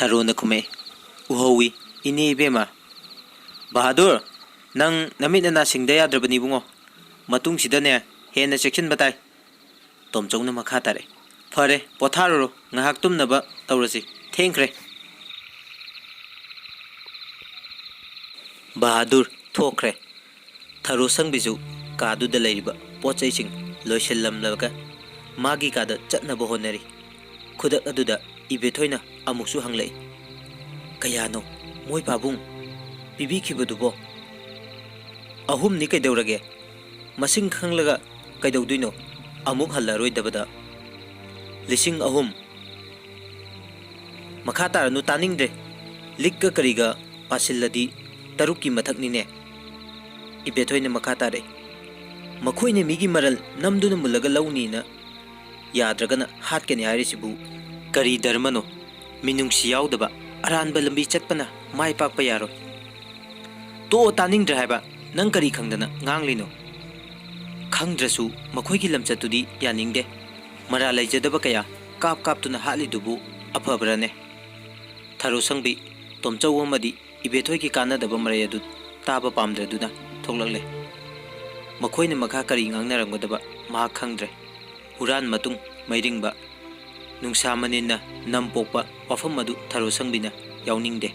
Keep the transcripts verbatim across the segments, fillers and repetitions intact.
ꯊꯔꯣꯅ ꯈꯨꯝꯃꯛꯏ, "ꯎꯍꯧꯏ, ꯏꯅꯦ ꯏꯕꯦꯝꯃ꯫" "ꯕꯍꯥꯗꯨꯔ, ꯅꯪ ꯅꯃꯤꯠ ꯅꯅꯥ ꯁꯤꯡꯗ ꯌꯥꯗ꯭ꯔꯕꯅꯤ ꯏꯕꯨꯡꯉꯣ꯫ ꯃꯇꯨꯡꯁꯤꯗꯅꯦ ꯍꯦꯟꯅ ꯆꯦꯛꯁꯤꯟꯕ ꯇꯥꯏ꯫" ꯇꯣꯝꯆꯧꯅ ꯃꯈꯥ ꯇꯥꯔꯛꯏ, "ꯐꯔꯦ, ꯄꯣꯊꯥꯔꯨꯔꯣ, ꯉꯥꯏꯍꯥꯛ ꯇꯨꯝꯅꯕ ꯇꯧꯔꯁꯤ, ꯊꯦꯡꯈ꯭ꯔꯦ꯫" ꯕꯍꯥꯗꯨꯔ ꯊꯣꯛꯈ꯭ꯔꯦ꯫ ꯊꯔꯣ ꯁꯪꯕꯤꯁꯨ ꯀꯥꯗꯨꯗ ꯂꯩꯔꯤꯕ ꯄꯣꯠ ꯆꯩꯁꯤꯡ ꯂꯣꯏꯁꯤꯜꯂꯝꯂꯒ ꯃꯥꯒꯤ ꯀꯥꯗ ꯆꯠꯅꯕ ꯍꯣꯠꯅꯔꯤ꯫ ꯈꯨꯗꯛ ꯑꯗꯨꯗ ꯏꯕꯦꯊꯣꯏꯅ ꯑꯃꯨꯛꯁꯨ ꯍꯪꯂꯛꯏ, "ꯀꯌꯥꯅꯣ ꯃꯣꯏ ꯄꯥꯕꯨꯡ ꯄꯤꯕꯤꯈꯤꯕꯗꯨꯕꯣ?" "ꯑꯍꯨꯝꯅꯤ ꯀꯩꯗꯧꯔꯒꯦ? ꯃꯁꯤꯡ ꯈꯪꯂꯒ ꯀꯩꯗꯧꯗꯣꯏꯅꯣ? ꯑꯃꯨꯛ ꯍꯜꯂꯔꯣꯏꯗꯕꯗ꯫ ꯂꯤꯁꯤꯡ ꯑꯍꯨꯝ꯫ ꯃꯈꯥ ꯇꯥꯔꯅꯨ, ꯇꯥꯅꯤꯡꯗ꯭ꯔꯦ꯫ ꯂꯤꯛꯀ ꯀꯔꯤꯒ ꯄꯥꯁꯤꯜꯂꯗꯤ ꯇꯔꯨꯛꯀꯤ ꯃꯊꯛꯅꯤꯅꯦ꯫" ꯏꯕꯦꯊꯣꯏꯅ ꯃꯈꯥ ꯇꯥꯔꯛꯏ, "ꯃꯈꯣꯏꯅ ꯃꯤꯒꯤ ꯃꯔꯜ ꯅꯝꯗꯨꯅ ꯃꯨꯜꯂꯒ ꯂꯧꯅꯤꯅ ꯌꯥꯗ꯭ꯔꯒꯅ ꯍꯥꯠꯀꯅꯤ ꯍꯥꯏꯔꯤꯁꯤꯕꯨ ꯀꯔꯤ ꯙꯔꯃꯅꯣ? ꯃꯤꯅꯨꯡꯁꯤ ꯌꯥꯎꯗꯕ ꯑꯔꯥꯟꯕ ꯂꯝꯕꯤ ꯆꯠꯄꯅ ꯃꯥꯏ ꯄꯥꯛꯄ ꯌꯥꯔꯣꯏ꯫" "ꯇꯣꯛꯑꯣ, ꯇꯥꯅꯤꯡꯗ꯭ꯔꯦ ꯍꯥꯏꯕ꯫ ꯅꯪ ꯀꯔꯤ ꯈꯪꯗꯅ ꯉꯥꯡꯂꯤꯅꯣ?" "ꯈꯪꯗ꯭ꯔꯁꯨ ꯃꯈꯣꯏꯒꯤ ꯂꯝꯆꯠꯇꯨꯗꯤ ꯌꯥꯅꯤꯡꯗꯦ꯫ ꯃꯔꯥꯜ ꯂꯩꯖꯗꯕ ꯀꯌꯥ ꯀꯥꯞ ꯀꯥꯞꯇꯨꯅ ꯍꯥꯠꯂꯤꯗꯨꯕꯨ ꯑꯐꯕ꯭ꯔꯅꯦ?" ꯊꯔꯣ ꯁꯪꯕꯤ, ꯇꯣꯝꯆꯧ ꯑꯃꯗꯤ ꯏꯕꯦꯊꯣꯏꯒꯤ ꯀꯥꯟꯅꯗꯕ ꯃꯔꯩ ꯑꯗꯨ ꯇꯥꯕ ꯄꯥꯝꯗ꯭ꯔꯗꯨꯅ ꯊꯣꯛꯂꯛꯂꯦ꯫ ꯃꯈꯣꯏꯅ ꯃꯈꯥ ꯀꯔꯤ ꯉꯥꯡꯅꯔꯝꯒꯗꯕ ꯃꯍꯥꯛ ꯈꯪꯗ꯭ꯔꯦ꯫ ꯍꯨꯔꯥꯟ ꯃꯇꯨꯡ ꯃꯩꯔꯤꯡꯕ, ꯅꯨꯡꯁꯥ ꯃꯅꯤꯟꯅ ꯅꯝ ꯄꯣꯛꯄ ꯋꯥꯐꯝ ꯑꯗꯨ ꯊꯔꯣ ꯁꯪꯕꯤꯅ ꯌꯥꯎꯅꯤꯡꯗꯦ꯫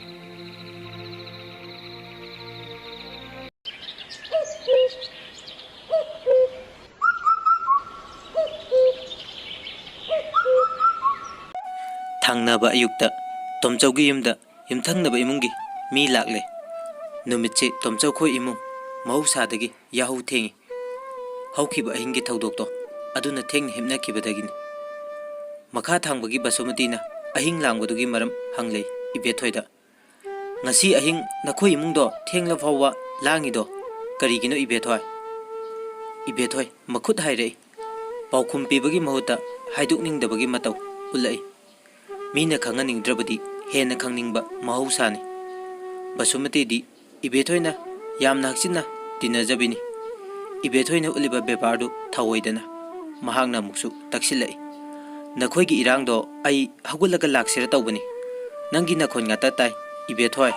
ꯊꯪꯅꯕ ꯑꯌꯨꯛꯇ ꯇꯣꯝꯆꯧꯒꯤ ꯌꯨꯝꯗ ꯌꯨꯝꯊꯪꯅꯕ ꯏꯃꯨꯡꯒꯤ ꯃꯤ ꯂꯥꯛꯂꯦ꯫ ꯅꯨꯃꯤꯠꯁꯦ ꯇꯣꯝꯆꯧꯈꯣꯏ ꯏꯃꯨꯡ ꯃꯍꯧꯁꯥꯗꯒꯤ ꯌꯥꯍꯧ ꯊꯦꯡꯏ꯫ ꯍꯧꯈꯤꯕ ꯑꯍꯤꯡꯒꯤ ꯊꯧꯗꯣꯛꯇꯣ ꯑꯗꯨꯅ ꯊꯦꯡꯅ ꯍꯤꯞꯅꯈꯤꯕꯗꯒꯤꯅꯤ꯫ ꯃꯈꯥ ꯊꯪꯕꯒꯤ ꯕꯁꯨꯃꯇꯤꯅ ꯑꯍꯤꯡ ꯂꯥꯡꯕꯗꯨꯒꯤ ꯃꯔꯝ ꯍꯪꯂꯦ ꯏꯕꯦꯊꯣꯏꯗ꯫ "ꯉꯁꯤ ꯑꯍꯤꯡ ꯅꯈꯣꯏ ꯏꯃꯨꯡꯗꯣ ꯊꯦꯡꯂ ꯐꯥꯎꯕ ꯂꯥꯡꯉꯤꯗꯣ ꯀꯔꯤꯒꯤꯅꯣ ꯏꯕꯦꯊꯣꯏ?" ꯏꯕꯦꯊꯣꯏ ꯃꯈꯨꯠ ꯍꯥꯏꯔꯛꯏ꯫ ꯄꯥꯎꯈꯨꯝ ꯄꯤꯕꯒꯤ ꯃꯍꯨꯠꯇ ꯍꯥꯏꯗꯣꯛꯅꯤꯡꯗꯕꯒꯤ ꯃꯇꯧ ꯎꯠꯂꯛꯏ꯫ ꯃꯤꯅ ꯈꯪꯍꯟꯅꯤꯡꯗ꯭ꯔꯕꯗꯤ ꯍꯦꯟꯅ ꯈꯪꯅꯤꯡꯕ ꯃꯍꯧꯁꯥꯅꯤ꯫ ꯕꯁꯨꯃꯇꯤꯗꯤ ꯏꯕꯦꯊꯣꯏꯅ ꯌꯥꯝꯅ ꯍꯛꯆꯤꯟꯅ ꯇꯤꯟꯅꯖꯕꯤꯅꯤ꯫ ꯏꯕꯦꯊꯣꯏꯅ ꯎꯠꯂꯤꯕ ꯕꯦꯕꯥꯔꯗꯨ ꯊꯧꯑꯣꯏꯗꯅ ꯃꯍꯥꯛꯅ ꯑꯃꯨꯛꯁꯨ ꯇꯛꯁꯤꯜꯂꯛꯏ꯫ "ꯅꯈꯣꯏꯒꯤ ꯏꯔꯥꯡꯗꯣ ꯑꯩ ꯍꯧꯒꯠꯂꯒ ꯂꯥꯛꯁꯤꯔ ꯇꯧꯕꯅꯤ꯫ ꯅꯪꯒꯤ ꯅꯈꯣꯟ ꯉꯥꯛꯇ ꯇꯥꯏ, ꯏꯕꯦꯊꯣꯏ꯫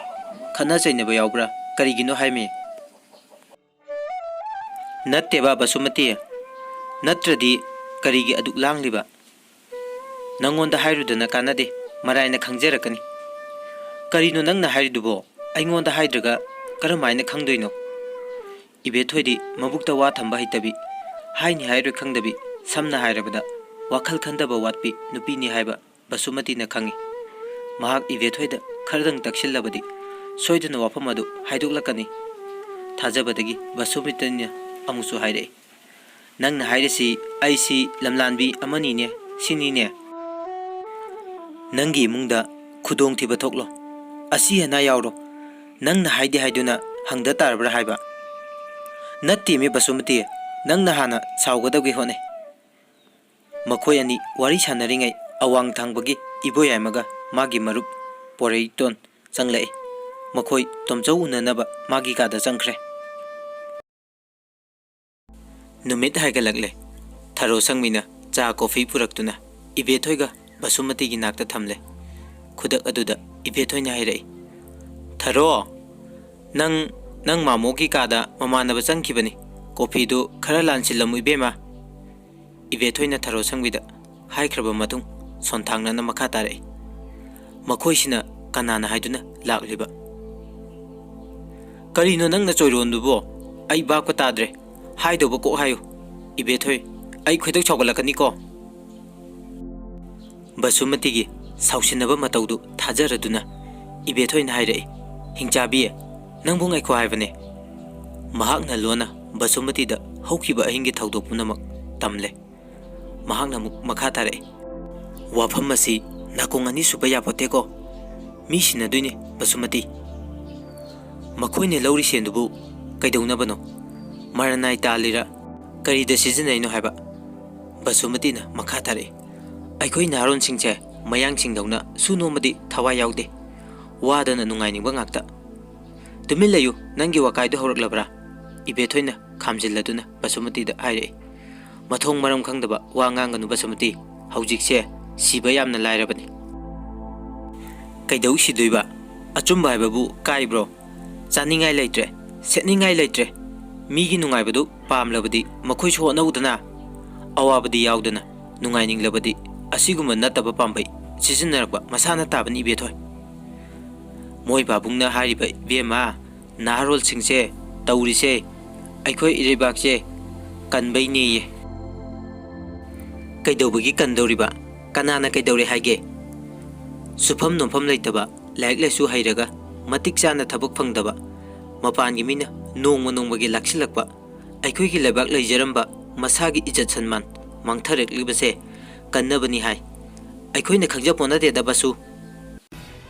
ꯈꯠꯅ ꯆꯩꯅꯕ ꯌꯥꯎꯕ꯭ꯔꯥ? ꯀꯔꯤꯒꯤꯅꯣ ꯍꯥꯏꯃꯤ? ꯅꯠꯇꯦꯕ, ꯕꯁꯨꯃꯇꯤ꯫ ꯅꯠꯇ꯭ꯔꯗꯤ ꯀꯔꯤꯒꯤ ꯑꯗꯨꯛ ꯂꯥꯡꯂꯤꯕ? ꯅꯪꯉꯣꯟꯗ ꯍꯥꯏꯔꯨꯗꯅ ꯀꯥꯟꯅꯗꯦ, ꯃꯔꯥꯏꯅ ꯈꯪꯖꯔꯛꯀꯅꯤ꯫ ꯀꯔꯤꯅꯣ ꯅꯪꯅ ꯍꯥꯏꯔꯤꯗꯨꯕꯣ? ꯑꯩꯉꯣꯟꯗ ꯍꯥꯏꯗ꯭ꯔꯒ ꯀꯔꯝꯍꯥꯏꯅ ꯈꯪꯗꯣꯏꯅꯣ? ꯏꯕꯦꯊꯣꯏꯗꯤ ꯃꯕꯨꯛꯇ ꯋꯥ ꯊꯝꯕ ꯍꯩꯇꯕꯤ, ꯍꯥꯏꯅꯤ ꯍꯥꯏꯔꯣꯏ ꯈꯪꯗꯕꯤ, ꯁꯝꯅ ꯍꯥꯏꯔꯕꯗ ꯋꯥꯈꯜ ꯈꯟꯊꯕ ꯋꯥꯠꯄꯤ ꯅꯨꯄꯤꯅꯤ ꯍꯥꯏꯕ ꯕꯁꯨꯃꯇꯤꯅ ꯈꯪꯏ꯫ ꯃꯍꯥꯛ ꯏꯕꯦꯊꯣꯏꯗ ꯈꯔꯗꯪ ꯇꯛꯁꯤꯜꯂꯕꯗꯤ ꯁꯣꯏꯗꯅ ꯋꯥꯐꯝ ꯑꯗꯨ ꯍꯥꯏꯗꯣꯛꯂꯛꯀꯅꯤ꯫ ꯊꯥꯖꯕꯗꯒꯤ ꯕꯁꯨꯃꯇꯤꯅ ꯑꯃꯨꯛꯁꯨ ꯍꯥꯏꯔꯛꯏ, "ꯅꯪꯅ ꯍꯥꯏꯔꯤꯁꯤ ꯑꯩꯁꯤ ꯂꯝꯂꯥꯟꯕꯤ ꯑꯃꯅꯤꯅꯦ, ꯁꯤꯅꯤꯅꯦ?" "ꯅꯪꯒꯤ ꯏꯃꯨꯡꯗ ꯈꯨꯗꯣꯡꯊꯤꯕ ꯊꯣꯛꯂꯣ, ꯑꯁꯤ ꯑꯅꯥ ꯌꯥꯎꯔꯣ, ꯅꯪꯅ ꯍꯥꯏꯗꯦ ꯍꯥꯏꯗꯨꯅ ꯍꯪꯗ ꯇꯥꯔꯕ꯭ꯔꯥ ꯍꯥꯏꯕ?" "ꯅꯠꯇꯦꯃꯤ ꯕꯁꯨꯃꯇꯤ, ꯅꯪꯅ ꯍꯥꯟꯅ ꯁꯥꯎꯒꯗꯕꯒꯤ ꯍꯣꯠꯅꯩ꯫" ꯃꯈꯣꯏ ꯑꯅꯤ ꯋꯥꯔꯤ ꯁꯥꯟꯅꯔꯤꯉꯩ ꯑꯋꯥꯡ ꯊꯪꯕꯒꯤ ꯏꯕꯣꯌꯥꯏꯃꯒ ꯃꯥꯒꯤ ꯃꯔꯨꯞ ꯄꯣꯔꯩꯇꯣꯟ ꯆꯪꯂꯛꯏ꯫ ꯃꯈꯣꯏ ꯇꯣꯝꯆꯧ ꯎꯅꯅꯕ ꯃꯥꯒꯤ ꯀꯥꯗ ꯆꯪꯈ꯭ꯔꯦ꯫ ꯅꯨꯃꯤꯠ ꯍꯥꯏꯒꯠꯂꯛꯂꯦ꯫ ꯊꯔꯣ ꯁꯪꯃꯤꯅ ꯆꯥ ꯀꯣꯐꯤ ꯄꯨꯔꯛꯇꯨꯅ ꯏꯕꯦꯊꯣꯏꯒ ꯕꯁꯨꯃꯇꯤꯒꯤ ꯅꯥꯛꯇ ꯊꯝꯂꯦ꯫ ꯈꯨꯗꯛ ꯑꯗꯨꯗ ꯏꯕꯦꯊꯣꯏꯅ ꯍꯥꯏꯔꯛꯏ, "ꯊꯔꯣ, ꯅꯪ, ꯅꯪ ꯃꯥꯃꯣꯒꯤ ꯀꯥꯗ ꯃꯃꯥꯟꯅꯕ ꯆꯪꯈꯤꯕꯅꯤ꯫ ꯀꯣꯐꯤꯗꯨ ꯈꯔ ꯂꯥꯟꯁꯤꯜꯂꯝꯃꯨ ꯏꯕꯦꯝꯃ꯫" ꯏꯕꯦꯊꯣꯏꯅ ꯊꯔꯣ ꯁꯪꯕꯤꯗ ꯍꯥꯏꯈ꯭ꯔꯕ ꯃꯇꯨꯡ ꯁꯣꯟꯊꯥꯡꯅꯅ ꯃꯈꯥ ꯇꯥꯔꯛꯏ, "ꯃꯈꯣꯏꯁꯤꯅ ꯀꯅꯥꯅ ꯍꯥꯏꯗꯨꯅ ꯂꯥꯛꯂꯤꯕ?" "ꯀꯔꯤꯅꯣ ꯅꯪꯅ ꯆꯣꯏꯔꯣꯟꯗꯨꯕꯣ? ꯑꯩ ꯚꯥꯞꯀ ꯇꯥꯗ꯭ꯔꯦ꯫ ꯍꯥꯏꯗꯧꯕ ꯀꯣꯛ ꯍꯥꯏꯌꯨ꯫ ꯏꯕꯦꯊꯣꯏ, ꯑꯩ ꯈꯣꯏꯗꯧ ꯁꯥꯎꯒꯠꯂꯛꯀꯅꯤꯀꯣ꯫" ꯕꯁꯨꯃꯇꯤꯒꯤ ꯁꯥꯎꯁꯤꯟꯅꯕ ꯃꯇꯧꯗꯨ ꯊꯥꯖꯔꯗꯨꯅ ꯏꯕꯦꯊꯣꯏꯅ ꯍꯥꯏꯔꯛꯏ, "ꯍꯤꯡꯆꯥꯕꯤ, ꯅꯪꯕꯨ ꯉꯥꯏꯈꯣ ꯍꯥꯏꯕꯅꯦ꯫" ꯃꯍꯥꯛꯅ ꯂꯣꯟꯅ ꯕꯁꯨꯃꯇꯤꯗ ꯍꯧꯈꯤꯕ ꯑꯍꯤꯡꯒꯤ ꯊꯧꯗꯣꯛ ꯄꯨꯝꯅꯃꯛ ꯇꯝꯂꯦ꯫ ꯃꯍꯥꯛꯅ ꯑꯃꯨꯛ ꯃꯈꯥ ꯇꯥꯔꯛꯏ, "ꯋꯥꯐꯝ ꯑꯁꯤ ꯅꯥꯀꯣꯡ ꯑꯅꯤ ꯁꯨꯕ ꯌꯥꯄꯣꯠꯇꯦꯀꯣ꯫ ꯃꯤ ꯁꯤꯟꯅꯗꯣꯏꯅꯤ, ꯕꯁꯨꯃꯇꯤ꯫ ꯃꯈꯣꯏꯅ ꯂꯧꯔꯤ ꯁꯦꯟꯗꯨꯕꯨ ꯀꯩꯗꯧꯅꯕꯅꯣ? ꯃꯔꯅꯥꯏ ꯇꯥꯜꯂꯤꯔ? ꯀꯔꯤꯗ ꯁꯤꯖꯤꯟꯅꯩꯅꯣ ꯍꯥꯏꯕ?" ꯕꯁꯨꯃꯇꯤꯅ ꯃꯈꯥ ꯇꯥꯔꯛꯏ, "ꯑꯩꯈꯣꯏ ꯅꯍꯥꯔꯣꯟꯁꯤꯡꯁꯦ ꯃꯌꯥꯡꯁꯤꯡꯗꯧꯅ ꯁꯨ ꯅꯣꯝꯕꯗꯤ ꯊꯋꯥꯏ ꯌꯥꯎꯗꯦ꯫ ꯋꯥꯗꯅ ꯅꯨꯡꯉꯥꯏꯅꯤꯡꯕ ꯉꯥꯛꯇ꯫" "ꯇꯨꯃꯤꯟ ꯂꯩꯌꯨ, ꯅꯪꯒꯤ ꯋꯥꯀꯥꯏꯗꯨ ꯍꯧꯔꯛꯂꯕ꯭ꯔꯥ?" ꯏꯕꯦꯊꯣꯏꯅ ꯈꯥꯝꯖꯤꯜꯂꯗꯨꯅ ꯕꯁꯨꯃꯇꯤꯗ ꯍꯥꯏꯔꯛꯏ, "ꯃꯊꯣꯡ ꯃꯔꯝ ꯈꯪꯗꯕ ꯋꯥ ꯉꯥꯡꯒꯅꯨ ꯕꯁꯨꯃꯇꯤ, ꯍꯧꯖꯤꯛꯁꯦ ꯁꯤꯕ ꯌꯥꯝꯅ ꯂꯥꯏꯔꯕꯅꯤ꯫" ꯀꯩꯗꯧ ꯁꯤꯗꯣꯏꯕ? ꯑꯆꯨꯝꯕ ꯍꯥꯏꯕꯕꯨ ꯀꯥꯏꯕ꯭ꯔꯣ? ꯆꯥꯅꯤꯡꯉꯥꯏ ꯂꯩꯇ꯭ꯔꯦ, ꯁꯦꯠꯅꯤꯡꯉꯥꯏ ꯂꯩꯇ꯭ꯔꯦ꯫ ꯃꯤꯒꯤ ꯅꯨꯡꯉꯥꯏꯕꯗꯨ ꯄꯥꯝꯂꯕꯗꯤ ꯃꯈꯣꯏꯁꯨ ꯍꯣꯠꯅꯧꯗꯅ꯫ ꯑꯋꯥꯕꯗꯤ ꯌꯥꯎꯗꯅ ꯅꯨꯡꯉꯥꯏꯅꯤꯡꯂꯕꯗꯤ ꯑꯁꯤꯒꯨꯝꯕ ꯅꯠꯇꯕ ꯄꯥꯝꯕꯩ ꯁꯤꯖꯤꯟꯅꯔꯛꯄ ꯃꯁꯥꯅ ꯇꯥꯕꯅꯤ ꯏꯕꯦꯊꯣꯏ꯫ ꯃꯣꯏ ꯄꯥꯕꯨꯡꯅ ꯍꯥꯏꯔꯤꯕ ꯏꯕꯦꯝꯃ, ꯅꯍꯥꯔꯣꯜꯁꯤꯡꯁꯦ ꯇꯧꯔꯤꯁꯦ ꯑꯩꯈꯣꯏ ꯏꯔꯩꯕꯥꯛꯁꯦ ꯀꯟꯕꯩꯅꯦꯌꯦ꯫ ꯀꯩꯗꯧꯕꯒꯤ ꯀꯟꯗꯧꯔꯤꯕ? ꯀꯅꯥꯅ ꯀꯩꯗꯧꯔꯦ ꯍꯥꯏꯒꯦ? ꯁꯨꯐꯝ ꯅꯣꯝꯐꯝ ꯂꯩꯇꯕ, ꯂꯥꯏꯔꯤꯛ ꯂꯥꯏꯁꯨ ꯍꯩꯔꯒ ꯃꯇꯤꯛ ꯆꯥꯅ ꯊꯕꯛ ꯐꯪꯗꯕ, ꯃꯄꯥꯟꯒꯤ ꯃꯤꯅ ꯅꯣꯡꯃ ꯅꯣꯡꯃꯒꯤ ꯂꯥꯛꯁꯤꯜꯂꯛꯄ, ꯑꯩꯈꯣꯏꯒꯤ ꯂꯩꯕꯥꯛ ꯂꯩꯖꯔꯝꯕ ꯃꯁꯥꯒꯤ ꯏꯖꯠ ꯁꯟꯃꯥꯟ ꯃꯥꯡꯊꯔꯛꯂꯤꯕꯁꯦ ꯀꯟꯅꯕꯅꯤ ꯍꯥꯏ꯫ ꯑꯩꯈꯣꯏꯅ ꯈꯪꯖꯄꯣꯠ ꯅꯠꯇꯦꯗ ꯕꯁꯨ꯫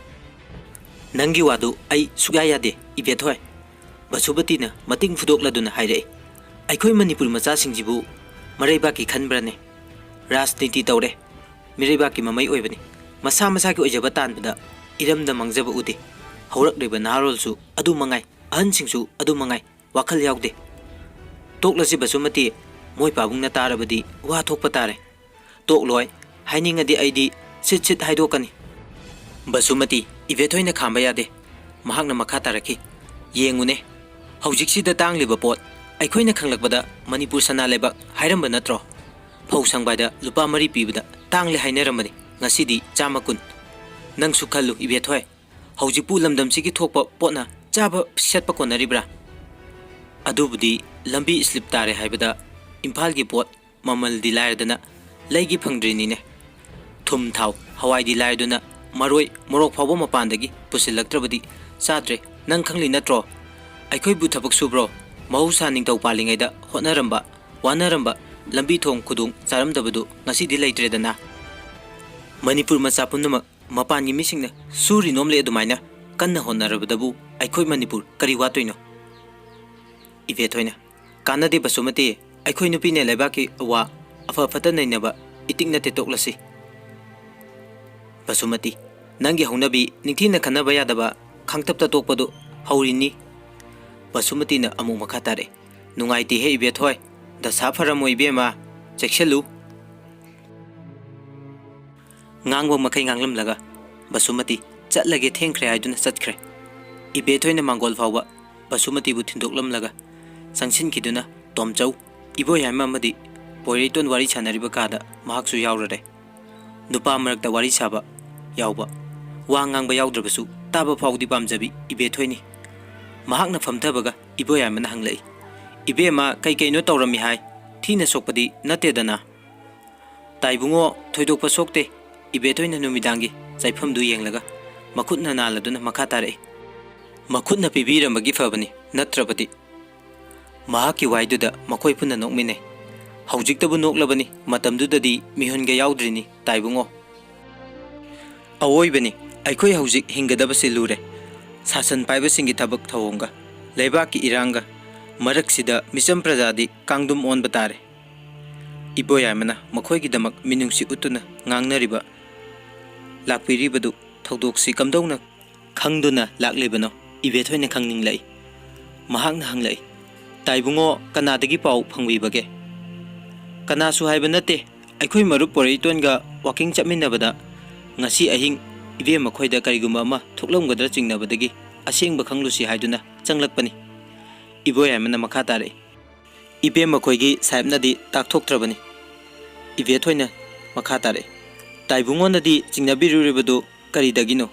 ꯅꯪꯒꯤ ꯋꯥꯗꯨ ꯑꯩ ꯁꯨꯛꯌꯥ ꯌꯥꯗꯦ ꯏꯕꯦꯊꯣꯏ꯫ ꯕꯁꯨꯃꯇꯤꯅ ꯃꯇꯤꯡ ꯐꯨꯗꯣꯛꯂꯗꯨꯅ ꯍꯥꯏꯔꯛꯏ꯫ ꯑꯩꯈꯣꯏ ꯃꯅꯤꯄꯨꯔ ꯃꯆꯥꯁꯤꯡꯁꯤꯕꯨ ꯃꯔꯩꯕꯥꯛꯀꯤ ꯈꯟꯕ꯭ꯔꯅꯦ? ꯔꯥꯖꯅꯤꯇꯤ ꯇꯧꯔꯦ, ꯃꯤꯔꯩꯕꯥꯛꯀꯤ ꯃꯃꯩ ꯑꯣꯏꯕꯅꯤ꯫ ꯃꯁꯥ ꯃꯁꯥꯒꯤ ꯑꯣꯏꯖꯕ ꯇꯥꯟꯕꯗ ꯏꯔꯝꯗ ꯃꯥꯡꯖꯕ ꯎꯗꯦ꯫ ꯍꯧꯔꯛꯂꯤꯕ ꯅꯍꯥꯔꯣꯜꯁꯨ ꯑꯗꯨ ꯃꯉꯥꯏ, ꯑꯍꯟꯁꯤꯡꯁꯨ ꯑꯗꯨ ꯃꯉꯥꯏ, ꯋꯥꯈꯜ ꯌꯥꯎꯗꯦ꯫ ꯇꯣꯛꯂꯁꯤ ꯕꯁꯨꯃꯇꯤ, ꯃꯣꯏ ꯄꯥꯕꯨꯡꯅ ꯇꯥꯔꯕꯗꯤ ꯋꯥ ꯊꯣꯛꯄ ꯇꯥꯔꯦ꯫ ꯇꯣꯛꯂꯣꯏ, ꯍꯥꯏꯅꯤꯡꯉꯗꯤ ꯑꯩꯗꯤ ꯁꯤꯠ ꯁꯤꯠ ꯍꯥꯏꯗꯣꯛꯀꯅꯤ꯫ ꯕꯁꯨꯃꯇꯤ, ꯏꯕꯦꯊꯣꯏꯅ ꯈꯥꯝꯕ ꯌꯥꯗꯦ꯫ ꯃꯍꯥꯛꯅ ꯃꯈꯥ ꯇꯥꯔꯛꯈꯤ, ꯌꯦꯡꯉꯨꯅꯦ, ꯍꯧꯖꯤꯛꯁꯤꯗ ꯇꯥꯡꯂꯤꯕ ꯄꯣꯠ, ꯑꯩꯈꯣꯏꯅ ꯈꯪꯂꯛꯄꯗ ꯃꯅꯤꯄꯨꯔ ꯁꯅꯥ ꯂꯩꯕꯥꯛ ꯍꯥꯏꯔꯝꯕ ꯅꯠꯇ꯭ꯔꯣ? ꯐꯧ ꯁꯪꯕꯥꯏꯗ ꯂꯨꯄꯥ ꯃꯔꯤ ꯄꯤꯕꯗ ꯇꯥꯡꯂꯦ ꯍꯥꯏꯅꯔꯝꯕꯅꯤ, ꯉꯁꯤꯗꯤ ꯆꯥꯝꯃ ꯀꯨꯟ꯫ ꯅꯪꯁꯨ ꯈꯜꯂꯨ ꯏꯕꯦꯊꯣꯏ, ꯍꯧꯖꯤꯛꯄꯨ ꯂꯝꯗꯝꯁꯤꯒꯤ ꯊꯣꯛꯄ ꯄꯣꯠꯅ ꯆꯥꯕ ꯁꯦꯠꯄ ꯀꯣꯟꯅꯔꯤꯕ꯭ꯔꯥ? ꯑꯗꯨꯕꯨꯗꯤ ꯂꯝꯕꯤ ꯁ꯭ꯂꯤꯞ ꯇꯥꯔꯦ ꯍꯥꯏꯕꯗ ꯏꯝꯐꯥꯜꯒꯤ ꯄꯣꯠ ꯃꯃꯜꯗꯤ ꯂꯥꯏꯔꯗꯅ ꯂꯩꯒꯦ ꯐꯪꯗ꯭ꯔꯤꯅꯤꯅꯦ꯫ ꯊꯨꯝ, ꯊꯥꯎ, ꯍꯋꯥꯏꯗꯤ ꯂꯥꯏꯔꯗꯨꯅ ꯃꯔꯣꯏ, ꯃꯣꯔꯣꯛ ꯐꯥꯎꯕ ꯃꯄꯥꯟꯗꯒꯤ ꯄꯨꯁꯤꯜꯂꯛꯇ꯭ꯔꯕꯗꯤ ꯆꯥꯗ꯭ꯔꯦ꯫ ꯅꯪ ꯈꯪꯂꯤ ꯅꯠꯇ꯭ꯔꯣ? ꯑꯩꯈꯣꯏꯕꯨ ꯊꯕꯛ ꯁꯨꯕ꯭ꯔꯣ? ꯃꯍꯧꯁꯥ ꯅꯤꯡꯊꯧ ꯄꯥꯜꯂꯤꯉꯩꯗ ꯍꯣꯠꯅꯔꯝꯕ, ꯋꯥꯅꯔꯝꯕ, ꯂꯝꯕꯤ ꯊꯣꯡ ꯈꯨꯗꯣꯡ ꯆꯥꯔꯝꯗꯕꯗꯨ ꯉꯁꯤꯗꯤ ꯂꯩꯇ꯭ꯔꯦꯗꯅ꯫ ꯃꯅꯤꯄꯨꯔ ꯃꯆꯥ ꯄꯨꯝꯅꯃꯛ ꯃꯄꯥꯟꯒꯤ ꯃꯤꯁꯤꯡꯅ ꯁꯨꯔꯤ ꯅꯣꯝꯂꯤ ꯑꯗꯨꯃꯥꯏꯅ ꯀꯟꯅ ꯍꯣꯠꯅꯔꯕꯗꯕꯨ ꯑꯩꯈꯣꯏ ꯃꯅꯤꯄꯨꯔ ꯀꯔꯤ ꯋꯥꯠꯇꯣꯏꯅꯣ? ꯏꯕꯦꯊꯣꯏꯅ, ꯀꯥꯟꯅꯗꯦ ꯕꯁꯨꯃꯇꯤ, ꯑꯩꯈꯣꯏ ꯅꯨꯄꯤꯅ ꯂꯩꯕꯥꯛꯀꯤ ꯑꯋꯥ ꯑꯐ ꯐꯠꯇ ꯅꯩꯅꯕ ꯏꯇꯤꯛ ꯅꯠꯇꯦ, ꯇꯣꯛꯂꯁꯤ꯫ ꯕꯁꯨꯃꯇꯤ, ꯅꯪꯒꯤ ꯍꯧꯅꯕꯤ ꯅꯤꯡꯊꯤꯅ ꯈꯟꯅꯕ ꯌꯥꯗꯕ ꯈꯥꯡꯇꯞꯇ ꯇꯣꯛꯄꯗꯨ ꯍꯧꯔꯤꯅꯤ꯫ ꯕꯁꯨꯃꯇꯤꯅ ꯑꯃꯨꯛ ꯃꯈꯥ ꯇꯥꯔꯛꯏ, ꯅꯨꯡꯉꯥꯏꯇꯦꯍꯦ ꯏꯕꯦꯊꯣꯏ, ꯗꯁꯥ ꯐꯔꯝꯃꯣꯏ ꯏꯕꯦꯝꯃ, ꯆꯦꯛꯁꯤꯜꯂꯨ꯫ ꯉꯥꯡꯕ ꯃꯈꯩ ꯉꯥꯡꯂꯝꯂꯒ ꯕꯁꯨꯃꯇꯤ, ꯆꯠꯂꯒꯦ, ꯊꯦꯡꯈ꯭ꯔꯦ ꯍꯥꯏꯗꯨꯅ ꯆꯠꯈ꯭ꯔꯦ꯫ ꯏꯕꯦꯊꯣꯏꯅ ꯃꯥꯡꯒꯣꯜ ꯐꯥꯎꯕ ꯕꯁꯨꯃꯇꯤꯕꯨ ꯊꯤꯟꯗꯣꯛꯂꯝꯂꯒ ꯆꯪꯁꯤꯟꯈꯤꯗꯨꯅ ꯇꯣꯝꯆꯧ, ꯏꯕꯣꯌꯥꯏꯃ ꯑꯃꯗꯤ ꯄꯣꯏꯔꯩꯇꯣꯟ ꯋꯥꯔꯤ ꯁꯥꯟꯅꯔꯤꯕ ꯀꯥꯗ ꯃꯍꯥꯛꯁꯨ ꯌꯥꯎꯔꯔꯦ꯫ ꯅꯨꯄꯥ ꯃꯔꯛꯇ ꯋꯥꯔꯤ ꯁꯥꯕ ꯌꯥꯎꯕ, ꯋꯥ ꯉꯥꯡꯕ ꯌꯥꯎꯗ꯭ꯔꯕꯁꯨ ꯇꯥꯕ ꯐꯥꯎꯗꯤ ꯄꯥꯝꯖꯕꯤ ꯏꯕꯦꯊꯣꯏꯅꯤ꯫ ꯃꯍꯥꯛꯅ ꯐꯝꯊꯕꯒ ꯏꯕꯣꯌꯥꯏꯃꯅ ꯍꯪꯂꯛꯏ, "ꯏꯕꯦꯝꯃ, ꯀꯩ ꯀꯩꯅꯣ ꯇꯧꯔꯝꯃꯤ ꯍꯥꯏ? ꯊꯤꯅ ꯁꯣꯛꯄꯗꯤ ꯅꯠꯇꯦꯗꯅ?" "ꯇꯥꯏꯕꯨꯡꯉꯣ, ꯊꯣꯏꯗꯣꯛꯄ ꯁꯣꯛꯇꯦ꯫" ꯏꯕꯦꯊꯣꯏꯅ ꯅꯨꯃꯤꯗꯥꯡꯒꯤ ꯆꯥꯏꯐꯝꯗꯨ ꯌꯦꯡꯂꯒ ꯃꯈꯨꯠꯅ ꯅꯥꯜꯂꯗꯨꯅ ꯃꯈꯥ ꯇꯥꯔꯛꯏ, "ꯃꯈꯨꯠꯅ ꯄꯤꯕꯤꯔꯝꯕꯒꯤ ꯐꯕꯅꯤ, ꯅꯠꯇ꯭ꯔꯕꯗꯤ꯫" ꯃꯍꯥꯛꯀꯤ ꯋꯥꯍꯩꯗꯨꯗ ꯃꯈꯣꯏ ꯄꯨꯟꯅ ꯅꯣꯛꯃꯤꯟꯅꯩ꯫ ꯍꯧꯖꯤꯛꯇꯕꯨ ꯅꯣꯛꯂꯕꯅꯤ, ꯃꯇꯝꯗꯨꯗꯗꯤ ꯃꯤꯍꯨꯟꯒ ꯌꯥꯎꯗ꯭ꯔꯤꯅꯤ, ꯇꯥꯏꯕꯨꯡꯉꯣ꯫ ꯑꯋꯣꯏꯕꯅꯤ, ꯑꯩꯈꯣꯏ ꯍꯧꯖꯤꯛ ꯍꯤꯡꯒꯗꯕꯁꯤ ꯂꯨꯔꯦ꯫ ꯁꯥꯁꯟ ꯄꯥꯏꯕꯁꯤꯡꯒꯤ ꯊꯕꯛ ꯊꯧꯑꯣꯡꯒ, ꯂꯩꯕꯥꯛꯀꯤ ꯏꯔꯥꯡꯒ ꯃꯔꯛꯁꯤꯗ ꯃꯤꯆꯝ ꯄ꯭ꯔꯖꯥꯗꯤ ꯀꯥꯡꯗꯨꯝ ꯑꯣꯟꯕ ꯇꯥꯔꯦ꯫ ꯏꯕꯣꯌꯥꯏꯃꯅ ꯃꯈꯣꯏꯒꯤꯗꯃꯛ ꯃꯤꯅꯨꯡꯁꯤ ꯎꯠꯇꯨꯅ ꯉꯥꯡꯅꯔꯤꯕ, ꯂꯥꯛꯄꯤꯔꯤꯕꯗꯨ ꯊꯧꯗꯣꯛꯁꯤ ꯀꯝꯗꯧꯅ ꯈꯪꯗꯨꯅ ꯂꯥꯛꯂꯤꯕꯅꯣ? ꯏꯕꯦꯊꯣꯏꯅ ꯈꯪꯅꯤꯡꯂꯛꯏ꯫ ꯃꯍꯥꯛꯅ ꯍꯪꯂꯛꯏ, "ꯇꯥꯏꯕꯨꯡꯉꯣ, ꯀꯅꯥꯗꯒꯤ ꯄꯥꯎ ꯐꯪꯕꯤꯕꯒꯦ?" "ꯀꯅꯥꯁꯨ ꯍꯥꯏꯕ ꯅꯠꯇꯦ, ꯑꯩꯈꯣꯏ ꯃꯔꯨꯞ ꯄꯣꯔꯩꯇꯣꯟꯒ ꯋꯥꯀꯤꯡ ꯆꯠꯃꯤꯟꯅꯕꯗ ꯉꯁꯤ ꯑꯍꯤꯡ ꯏꯕꯦꯝ ꯃꯈꯣꯏꯗ ꯀꯔꯤꯒꯨꯝꯕ ꯑꯃ ꯊꯣꯛꯂꯝꯒꯗ꯭ꯔꯥ ꯆꯤꯡꯅꯕꯗꯒꯤ ꯑꯁꯦꯡꯕ ꯈꯪꯂꯨꯁꯤ ꯍꯥꯏꯗꯨꯅ ꯆꯪꯂꯛꯄꯅꯤ꯫" ꯏꯕꯣꯌꯥꯏꯃꯅ ꯃꯈꯥ ꯇꯥꯔꯛꯏ, "ꯏꯕꯦꯝ ꯃꯈꯣꯏꯒꯤ ꯁꯥꯍꯦꯕꯅꯗꯤ ꯇꯥꯛꯊꯣꯛꯇ꯭ꯔꯕꯅꯤ꯫" ꯏꯕꯦꯊꯣꯏꯅ ꯃꯈꯥ ꯇꯥꯔꯛꯏ, "ꯇꯥꯏꯕꯨꯡꯉꯣꯅꯗꯤ ꯆꯤꯡꯅꯕꯤꯔꯨꯔꯤꯕꯗꯨ ꯀꯔꯤꯗꯒꯤꯅꯣ?"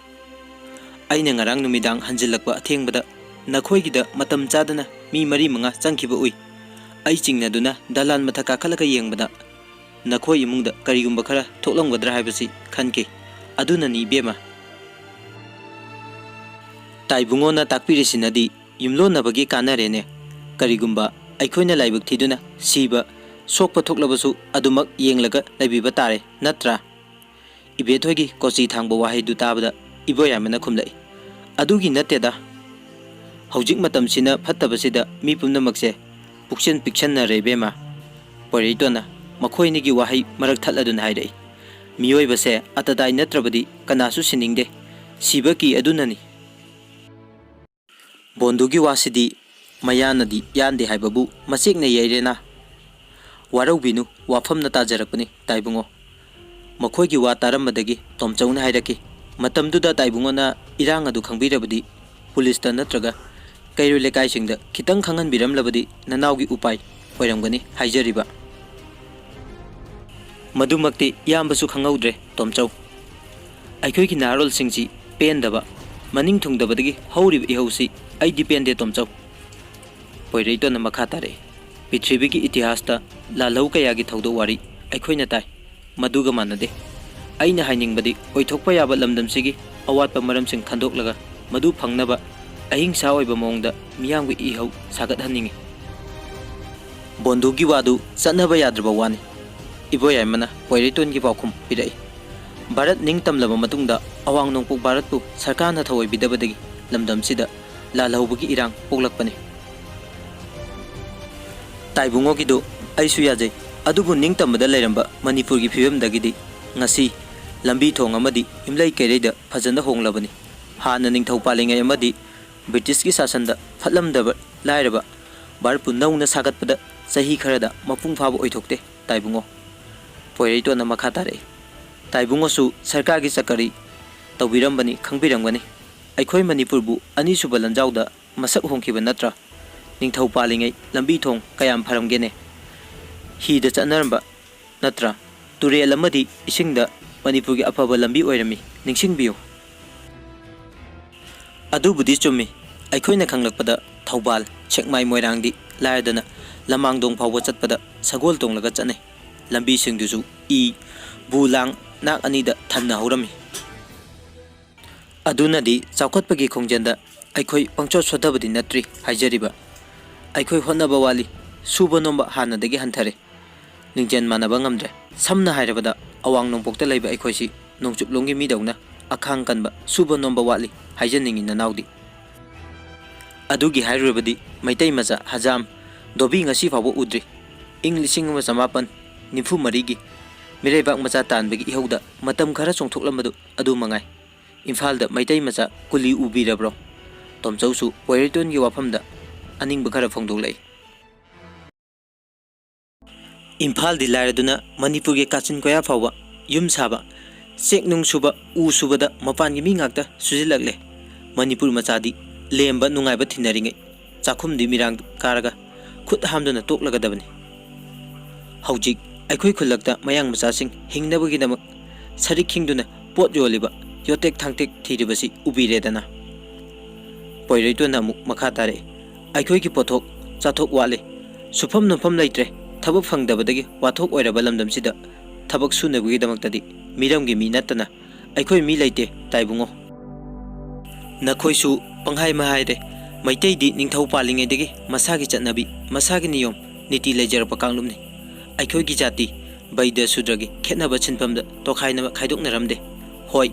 "ꯑꯩꯅ ꯉꯔꯥꯡ ꯅꯨꯃꯤꯗꯥꯡ ꯍꯟꯖꯤꯜꯂꯛꯄ ꯑꯊꯦꯡꯕꯗ ꯅꯈꯣꯏꯒꯤꯗ ꯃꯇꯝ ꯆꯥꯗꯅ ꯃꯤ ꯃꯔꯤ ꯃꯉꯥ ꯆꯪꯈꯤꯕ ꯎꯏ꯫ ꯑꯩ ꯆꯤꯡꯅꯗꯨꯅ ꯗꯂꯥꯟ ꯃꯊꯛ ꯀꯥꯈꯠꯂꯒ ꯌꯦꯡꯕꯗ ꯅꯈꯣꯏ ꯏꯃꯨꯡꯗ ꯀꯔꯤꯒꯨꯝꯕ ꯈꯔ ꯊꯣꯛꯂꯝꯒꯗ꯭ꯔꯥ ꯍꯥꯏꯕꯁꯤ ꯈꯟꯈꯤ꯫ ꯑꯗꯨꯅꯅꯤ ꯏꯕꯦꯝꯃ꯫ ꯇꯥꯏꯕꯨꯡꯉꯣꯅ ꯇꯥꯛꯄꯤꯔꯤꯁꯤꯅꯗꯤ ꯌꯨꯝꯂꯣꯟꯅꯕꯒꯤ ꯀꯥꯟꯅꯔꯦꯅꯦ꯫ ꯀꯔꯤꯒꯨꯝꯕ ꯑꯩꯈꯣꯏꯅ ꯂꯥꯏꯕꯛ ꯊꯤꯗꯨꯅ ꯁꯤꯕ, ꯁꯣꯛꯄ ꯊꯣꯛꯂꯕꯁꯨ ꯑꯗꯨꯃꯛ ꯌꯦꯡꯂꯒ ꯂꯩꯕꯤꯕ ꯇꯥꯔꯦ, ꯅꯠꯇ꯭ꯔꯥ?" ꯏꯕꯦꯊꯣꯏꯒꯤ ꯀꯣꯆꯤ ꯊꯥꯡꯕ ꯋꯥꯍꯩꯗꯨ ꯇꯥꯕꯗ ꯏꯕꯣꯌꯥꯏꯃꯅ ꯈꯨꯝꯂꯛꯏ, "ꯑꯗꯨꯒꯤ ꯅꯠꯇꯦꯗ꯫ ꯍꯧꯖꯤꯛ ꯃꯇꯝꯁꯤꯅ ꯐꯠꯇꯕꯁꯤꯗ ꯃꯤ ꯄꯨꯝꯅꯃꯛꯁꯦ ꯄꯨꯛꯆꯦꯜ ꯄꯤꯛꯁꯟꯅꯔꯦ ꯏꯕꯦꯝꯃ꯫" ꯄꯣꯏꯔꯩꯇꯣꯟꯅ ꯃꯈꯣꯏꯅꯤꯒꯤ ꯋꯥꯍꯩ ꯃꯔꯛ ꯊꯠꯂꯗꯨꯅ ꯍꯥꯏꯔꯛꯏ, "ꯃꯤꯑꯣꯏꯕꯁꯦ ꯑꯇꯗꯥꯏ ꯅꯠꯇ꯭ꯔꯕꯗꯤ ꯀꯅꯥꯁꯨ ꯁꯤꯅꯤꯡꯗꯦ꯫ ꯁꯤꯕ ꯀꯤ ꯑꯗꯨꯅꯅꯤ꯫ ꯕꯣꯟꯗꯨꯒꯤ ꯋꯥꯁꯤꯗꯤ ꯃꯌꯥꯅꯗꯤ ꯌꯥꯟꯗꯦ ꯍꯥꯏꯕꯕꯨ ꯃꯆꯦꯛꯅ ꯌꯩꯔꯦꯅ꯫ ꯋꯥꯔꯧꯕꯤꯅꯨ, ꯋꯥꯐꯝꯅ ꯇꯥꯖꯔꯛꯄꯅꯤ, ꯇꯥꯏꯕꯨꯡꯉꯣ꯫" ꯃꯈꯣꯏꯒꯤ ꯋꯥ ꯇꯥꯔꯝꯕꯗꯒꯤ ꯇꯣꯝꯆꯧꯅ ꯍꯥꯏꯔꯛꯈꯤ, ꯃꯇꯝꯗꯨꯗ ꯇꯥꯏꯕꯨꯡꯉꯣꯅ ꯏꯔꯥꯡ ꯑꯗꯨ ꯈꯪꯕꯤꯔꯕꯗꯤ ꯄꯨꯂꯤꯁꯇ ꯅꯠꯇ꯭ꯔꯒ ꯀꯩꯔꯣꯏ ꯂꯩꯀꯥꯏꯁꯤꯡꯗ ꯈꯤꯇꯪ ꯈꯪꯍꯟꯕꯤꯔꯝꯂꯕꯗꯤ ꯅꯅꯥꯎꯒꯤ ꯎꯄꯥꯏ ꯑꯣꯏꯔꯝꯒꯅꯤ ꯍꯥꯏꯖꯔꯤꯕ꯫ ꯃꯗꯨꯃꯛꯇꯤ ꯏꯌꯥꯝꯕꯁꯨ ꯈꯪꯍꯧꯗ꯭ꯔꯦ ꯇꯣꯝꯆꯧ꯫ ꯑꯩꯈꯣꯏꯒꯤ ꯅꯍꯥꯔꯣꯜꯁꯤꯡꯁꯤ ꯄꯦꯟꯗꯕ, ꯃꯅꯤꯡ ꯊꯨꯡꯗꯕꯗꯒꯤ ꯍꯧꯔꯤꯕ ꯏꯍꯧꯁꯤ ꯑꯩꯗꯤ ꯄꯦꯟꯗꯦ ꯇꯣꯝꯆꯧ꯫ ꯄꯣꯏꯔꯩꯇꯣꯟꯅ ꯃꯈꯥ ꯇꯥꯔꯛꯏ, ꯄ꯭ꯔꯤꯊꯤꯕꯤꯒꯤ ꯏꯇꯤꯍꯥꯁꯇ ꯂꯥꯜꯍꯧ ꯀꯌꯥꯒꯤ ꯊꯧꯗꯣꯛ ꯋꯥꯔꯤ ꯑꯩꯈꯣꯏꯅ ꯇꯥꯏ꯫ ꯃꯗꯨꯒ ꯃꯥꯟꯅꯗꯦ꯫ ꯑꯩꯅ ꯍꯥꯏꯅꯤꯡꯕꯗꯤ ꯑꯣꯏꯊꯣꯛꯄ ꯌꯥꯕ ꯂꯝꯗꯝꯁꯤꯒꯤ ꯑꯋꯥꯠꯄ ꯃꯔꯝꯁꯤꯡ ꯈꯟꯗꯣꯛꯂꯒ ꯃꯗꯨ ꯐꯪꯅꯕ ꯑꯍꯤꯡꯁꯥ ꯑꯣꯏꯕ ꯃꯑꯣꯡꯗ ꯃꯤꯌꯥꯝꯒꯤ ꯏꯍꯧ ꯁꯥꯒꯠꯍꯟꯅꯤꯡꯏ꯫ ꯕꯣꯟꯗꯨꯒꯤ ꯋꯥꯗꯨ ꯆꯠꯅꯕ ꯌꯥꯗ꯭ꯔꯕ ꯋꯥꯅꯤ꯫ ꯏꯕꯣꯌꯥꯏꯃꯅ ꯄꯣꯏꯔꯩꯇꯣꯟꯒꯤ ꯄꯥꯎꯈꯨꯝ ꯄꯤꯔꯛꯏ꯫ ꯚꯥꯔꯠ ꯅꯤꯡꯇꯝꯂꯕ ꯃꯇꯨꯡꯗ ꯑꯋꯥꯡ ꯅꯣꯡꯄꯣꯛ ꯚꯥꯔꯠꯄꯨ ꯁꯔꯀꯥꯔꯅ ꯊꯧꯑꯣꯏꯕꯤꯗꯕꯗꯒꯤ ꯂꯝꯗꯝꯁꯤꯗ ꯂꯥꯜꯍꯧꯕꯒꯤ ꯏꯔꯥꯡ ꯄꯣꯛꯂꯛꯄꯅꯤ꯫ ꯇꯥꯏꯕꯨꯡꯉꯣꯒꯤꯗꯨ ꯑꯩꯁꯨ ꯌꯥꯖꯩ, ꯑꯗꯨꯕꯨ ꯅꯤꯡꯇꯝꯕꯗ ꯂꯩꯔꯝꯕ ꯃꯅꯤꯄꯨꯔꯒꯤ ꯐꯤꯕꯝꯗꯒꯤꯗꯤ ꯉꯁꯤ ꯂꯝꯕꯤ ꯊꯣꯡ ꯑꯃꯗꯤ ꯌꯨꯝꯂꯩ ꯀꯩꯔꯩꯗ ꯐꯖꯅ ꯍꯣꯡꯂꯕꯅꯤ꯫ ꯍꯥꯟꯅ ꯅꯤꯡꯊꯧ ꯄꯥꯜꯂꯤꯉꯩ ꯑꯃꯗꯤ ꯕ꯭ꯔꯤꯇꯤꯁꯀꯤ ꯁꯥꯁꯟꯗ ꯐꯠꯂꯝꯗꯕ ꯂꯥꯏꯔꯕ ꯚꯥꯔꯠꯄꯨ ꯅꯧꯅ ꯁꯥꯒꯠꯄꯗ ꯆꯍꯤ ꯈꯔꯗ ꯃꯄꯨꯡ ꯐꯥꯕ ꯑꯣꯏꯊꯣꯛꯇꯦ ꯇꯥꯏꯕꯨꯡꯉꯣ꯫ ꯄꯣꯏꯔꯩꯇꯣꯟꯅ ꯃꯈꯥ ꯇꯥꯔꯛꯏ, ꯇꯥꯏꯕꯨꯡꯉꯣꯁꯨ ꯁꯔꯀꯥꯔꯒꯤ ꯆꯀꯔꯤ ꯇꯧꯕꯤꯔꯝꯕꯅꯤ, ꯈꯪꯕꯤꯔꯝꯒꯅꯤ꯫ ꯑꯩꯈꯣꯏ ꯃꯅꯤꯄꯨꯔꯕꯨ ꯑꯅꯤꯁꯨꯕ ꯂꯥꯟꯖꯥꯎꯗ ꯃꯁꯛ ꯍꯣꯡꯈꯤꯕ ꯅꯠꯇ꯭ꯔꯥ? ꯅꯤꯡꯊꯧ ꯄꯥꯜꯂꯤꯉꯩ ꯂꯝꯕꯤ ꯊꯣꯡ ꯀꯌꯥꯝ ꯐꯔꯝꯒꯦꯅꯦ? ꯍꯤꯗ ꯆꯠꯅꯔꯝꯕ ꯅꯠꯇ꯭ꯔꯥ? ꯇꯨꯔꯦꯜ ꯑꯃꯗꯤ ꯏꯁꯤꯡꯗ ꯃꯅꯤꯄꯨꯔꯒꯤ ꯑꯐꯕ ꯂꯝꯕꯤ ꯑꯣꯏꯔꯝꯃꯤ, ꯅꯤꯡꯁꯤꯡꯕꯤꯌꯨ꯫ ꯑꯗꯨꯕꯨꯗꯤ ꯆꯨꯝꯃꯤ꯫ ꯑꯩꯈꯣꯏꯅ ꯈꯪꯂꯛꯄꯗ ꯊꯧꯕꯥꯜ, ꯁꯦꯛꯃꯥꯏ, ꯃꯣꯏꯔꯥꯡꯗꯤ ꯂꯥꯏꯔꯗꯅ ꯂꯃꯥꯡꯗꯣꯡ ꯐꯥꯎꯕ ꯆꯠꯄꯗ ꯁꯒꯣꯜ ꯇꯣꯡꯂꯒ ꯆꯠꯅꯩ꯫ ꯂꯝꯕꯤꯁꯤꯡꯗꯨꯁꯨ ꯏ, ꯕꯨ ꯂꯥꯡ ꯅꯥꯛ ꯑꯅꯤꯗ ꯊꯟꯅ ꯍꯧꯔꯝꯃꯤ꯫ ꯑꯗꯨꯅꯗꯤ ꯆꯥꯎꯈꯠꯄꯒꯤ ꯈꯣꯡꯖꯦꯜꯗ ꯑꯩꯈꯣꯏ ꯄꯪꯆꯣꯠ ꯁꯣꯠꯊꯕꯗꯤ ꯅꯠꯇ꯭ꯔꯤ ꯍꯥꯏꯖꯔꯤꯕ꯫ ꯑꯩꯈꯣꯏ ꯍꯣꯠꯅꯕ ꯋꯥꯠꯂꯤ, ꯁꯨꯕ ꯅꯣꯝꯕ ꯍꯥꯟꯅꯗꯒꯤ ꯍꯟꯊꯔꯦ, ꯂꯤꯡꯖꯦꯜ ꯃꯥꯟꯅꯕ ꯉꯝꯗ꯭ꯔꯦ꯫ ꯁꯝꯅ ꯍꯥꯏꯔꯕꯗ ꯑꯋꯥꯡ ꯅꯣꯡꯄꯣꯛꯇ ꯂꯩꯕ ꯑꯩꯈꯣꯏꯁꯤ ꯅꯣꯡꯆꯨꯞꯂꯣꯝꯒꯤ ꯃꯤꯗꯧꯅ ꯑꯈꯥꯡ ꯀꯟꯕ, ꯁꯨꯕ ꯅꯣꯝꯕ ꯋꯥꯠꯂꯤ ꯍꯥꯏꯖꯅꯤꯡꯉꯤ ꯅꯅꯥꯎꯗꯤ꯫ ꯑꯗꯨꯒꯤ ꯍꯥꯏꯔꯨꯔꯕꯗꯤ ꯃꯩꯇꯩ ꯃꯆꯥ ꯍꯖꯥꯝ ꯗꯣꯕꯤ ꯉꯁꯤ ꯐꯥꯎꯕ ꯎꯗ꯭ꯔꯤ꯫ ꯏꯪ ꯂꯤꯁꯤꯡ ꯑꯃ ꯆꯃꯥꯄꯟ ꯅꯤꯐꯨ ꯃꯔꯤꯒꯤ ꯃꯤꯔꯩꯕꯥꯛ ꯃꯆꯥ ꯇꯥꯟꯕꯒꯤ ꯏꯍꯧꯗ ꯃꯇꯝ ꯈꯔ ꯆꯣꯡꯊꯣꯛꯂꯝꯕꯗꯨ ꯑꯗꯨ ꯃꯉꯥꯏ꯫ ꯏꯝꯐꯥꯜꯗ ꯃꯩꯇꯩ ꯃꯆꯥ ꯀꯨꯂꯤ ꯎꯕꯤꯔꯕ꯭ꯔꯣ? ꯇꯣꯝꯆꯧꯁꯨ ꯄꯣꯏꯔꯩꯇꯣꯟꯒꯤ ꯋꯥꯐꯝꯗ ꯑꯅꯤꯡꯕ ꯈꯔ ꯐꯣꯡꯗꯣꯛꯂꯛꯏ꯫ ꯏꯝꯐꯥꯜꯗꯤ ꯂꯥꯏꯔꯗꯨꯅ ꯃꯅꯤꯄꯨꯔꯒꯤ ꯀꯥꯆꯤꯟ ꯀꯣꯌꯥ ꯐꯥꯎꯕ ꯌꯨꯝ ꯁꯥꯕ ꯆꯦꯛ ꯅꯨꯡ ꯁꯨꯕ, ꯎ ꯁꯨꯕꯗ ꯃꯄꯥꯟꯒꯤ ꯃꯤ ꯉꯥꯛꯇ ꯁꯨꯖꯤꯜꯂꯛꯂꯦ꯫ ꯃꯅꯤꯄꯨꯔ ꯃꯆꯥꯗꯤ ꯂꯦꯝꯕ ꯅꯨꯡꯉꯥꯏꯕ ꯊꯤꯅꯔꯤꯉꯩ ꯆꯥꯛꯈꯨꯝꯗꯤ ꯃꯤꯔꯥꯡ ꯀꯥꯔꯒ ꯈꯨꯠ ꯍꯥꯝꯗꯨꯅ ꯇꯣꯛꯂꯒꯗꯕꯅꯤ꯫ ꯍꯧꯖꯤꯛ ꯑꯩꯈꯣꯏ ꯈꯨꯜꯂꯛꯇ ꯃꯌꯥꯡ ꯃꯆꯥꯁꯤꯡ ꯍꯤꯡꯅꯕꯒꯤꯗꯃꯛ ꯁꯔꯤꯛ ꯈꯤꯡꯗꯨꯅ ꯄꯣꯠ ꯌꯣꯜꯂꯤꯕ, ꯌꯣꯠꯇꯦꯛ ꯊꯥꯡꯇꯦꯛ ꯊꯤꯔꯤꯕꯁꯤ ꯎꯕꯤꯔꯦꯗꯅ꯫ ꯄꯣꯏꯔꯩꯇꯣꯟꯅ ꯑꯃꯨꯛ ꯃꯈꯥ ꯇꯥꯔꯛꯏ, "ꯑꯩꯈꯣꯏꯒꯤ ꯄꯣꯠꯊꯣꯛ ꯆꯥꯊꯣꯛ ꯋꯥꯠꯂꯤ, ꯁꯨꯐꯝ ꯅꯣꯝꯐꯝ ꯂꯩꯇ꯭ꯔꯦ꯫ ꯊꯕꯛ ꯐꯪꯗꯕꯗꯒꯤ ꯋꯥꯊꯣꯛ ꯑꯣꯏꯔꯕ ꯂꯝꯗꯝꯁꯤꯗ ꯊꯕꯛ ꯁꯨꯅꯕꯒꯤꯗꯃꯛꯇꯗꯤ ꯃꯤꯔꯝꯒꯤ ꯃꯤ ꯅꯠꯇꯅ ꯑꯩꯈꯣꯏ ꯃꯤ ꯂꯩꯇꯦ, ꯇꯥꯏꯕꯨꯡꯉꯣ꯫ ꯅꯈꯣꯏꯁꯨ ꯄꯪꯍꯥꯏ ꯃꯍꯥꯏꯔꯦ꯫ ꯃꯩꯇꯩꯗꯤ ꯅꯤꯡꯊꯧ ꯄꯥꯜꯂꯤꯉꯩꯗꯒꯤ ꯃꯁꯥꯒꯤ ꯆꯠꯅꯕꯤ, ꯃꯁꯥꯒꯤ ꯅꯤꯌꯣꯝ ꯅꯤꯇꯤ ꯂꯩꯖꯔꯛꯄ ꯀꯥꯡꯂꯨꯞꯅꯤ꯫ ꯑꯩꯈꯣꯏꯒꯤ ꯖꯥꯇꯤ ꯕꯩꯗ ꯁꯨꯗ꯭ꯔꯒꯤ ꯈꯦꯠꯅꯕ ꯁꯤꯟꯐꯝꯗ ꯇꯣꯈꯥꯏꯅꯕ ꯈꯥꯏꯗꯣꯛꯅꯔꯝꯗꯦ꯫ ꯍꯣꯏ,